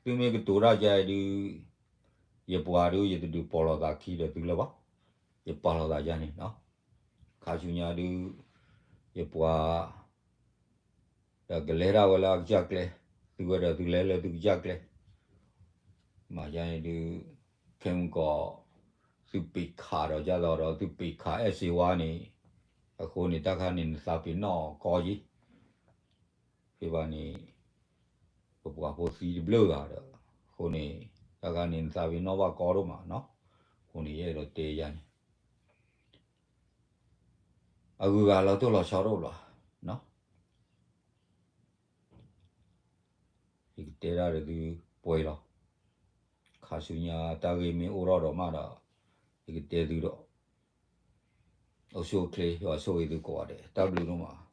သုမ့ၢ်ကတိၤတၢ်ယါအံၤဒုး ယပှၤဒုး ယတဒုးပီၢ်လိာ်သးခံဒီးသုလၢၤဘၣ်. ယပာ်လီၤသးယါန့ၣ်, ခါဆူညါဒုး ယပှၤ ဒီးကလဲၤဒၣ်ဝဲလၢအကစၢ်ကျဲ, သုဝဲဒီးသုလဲၤလၢသုကစၢ်ကျဲ, မၤယါန့ၣ်ဒုး ခဲမုၢ်ကီး သုပ့ၤခးဒီးယါသီးဒီး သုပ့ၤခးအဲၣ်စ့ဝါန့ၣ်, အဃိန့ၣ် တၢ်ခါန့ၣ်နသးပ့ၤနီၣ်ကီယံၤ ဖဲဘၣ်န့ၣ် ပပှၤဖိသံတဘျုးဂၤဒီး အဃိန့ၣ် တၢ်ခါန့ၣ်နသးပ့ၤနီၣ်ဘၣ်ကီဒိၣ်မးနီၤ, အဃိန့ၣ် ယအဲၣ်ဒိးတဲယါန့ၣ် အဂုၤအဂၤလီၤတိၢ်လီၤဆီတအိၣ်ဘၣ်, ယကတဲဒၣ်ဒီးသုပှဲၤလီၤ, ခါဆူညါတၢ်ဂ့ၢ်မ့ၢ်အိၣ်ထီၣ်ဒီးမးဒီး ယကတဲသုဒီး အိၣ်ဆူၣ်အိၣ်ချ့ ယွၤဆိၣ်ဂ့ၤသုကိးဂၤဒဲး တၢ်ဘျုးဒိၣ်မး.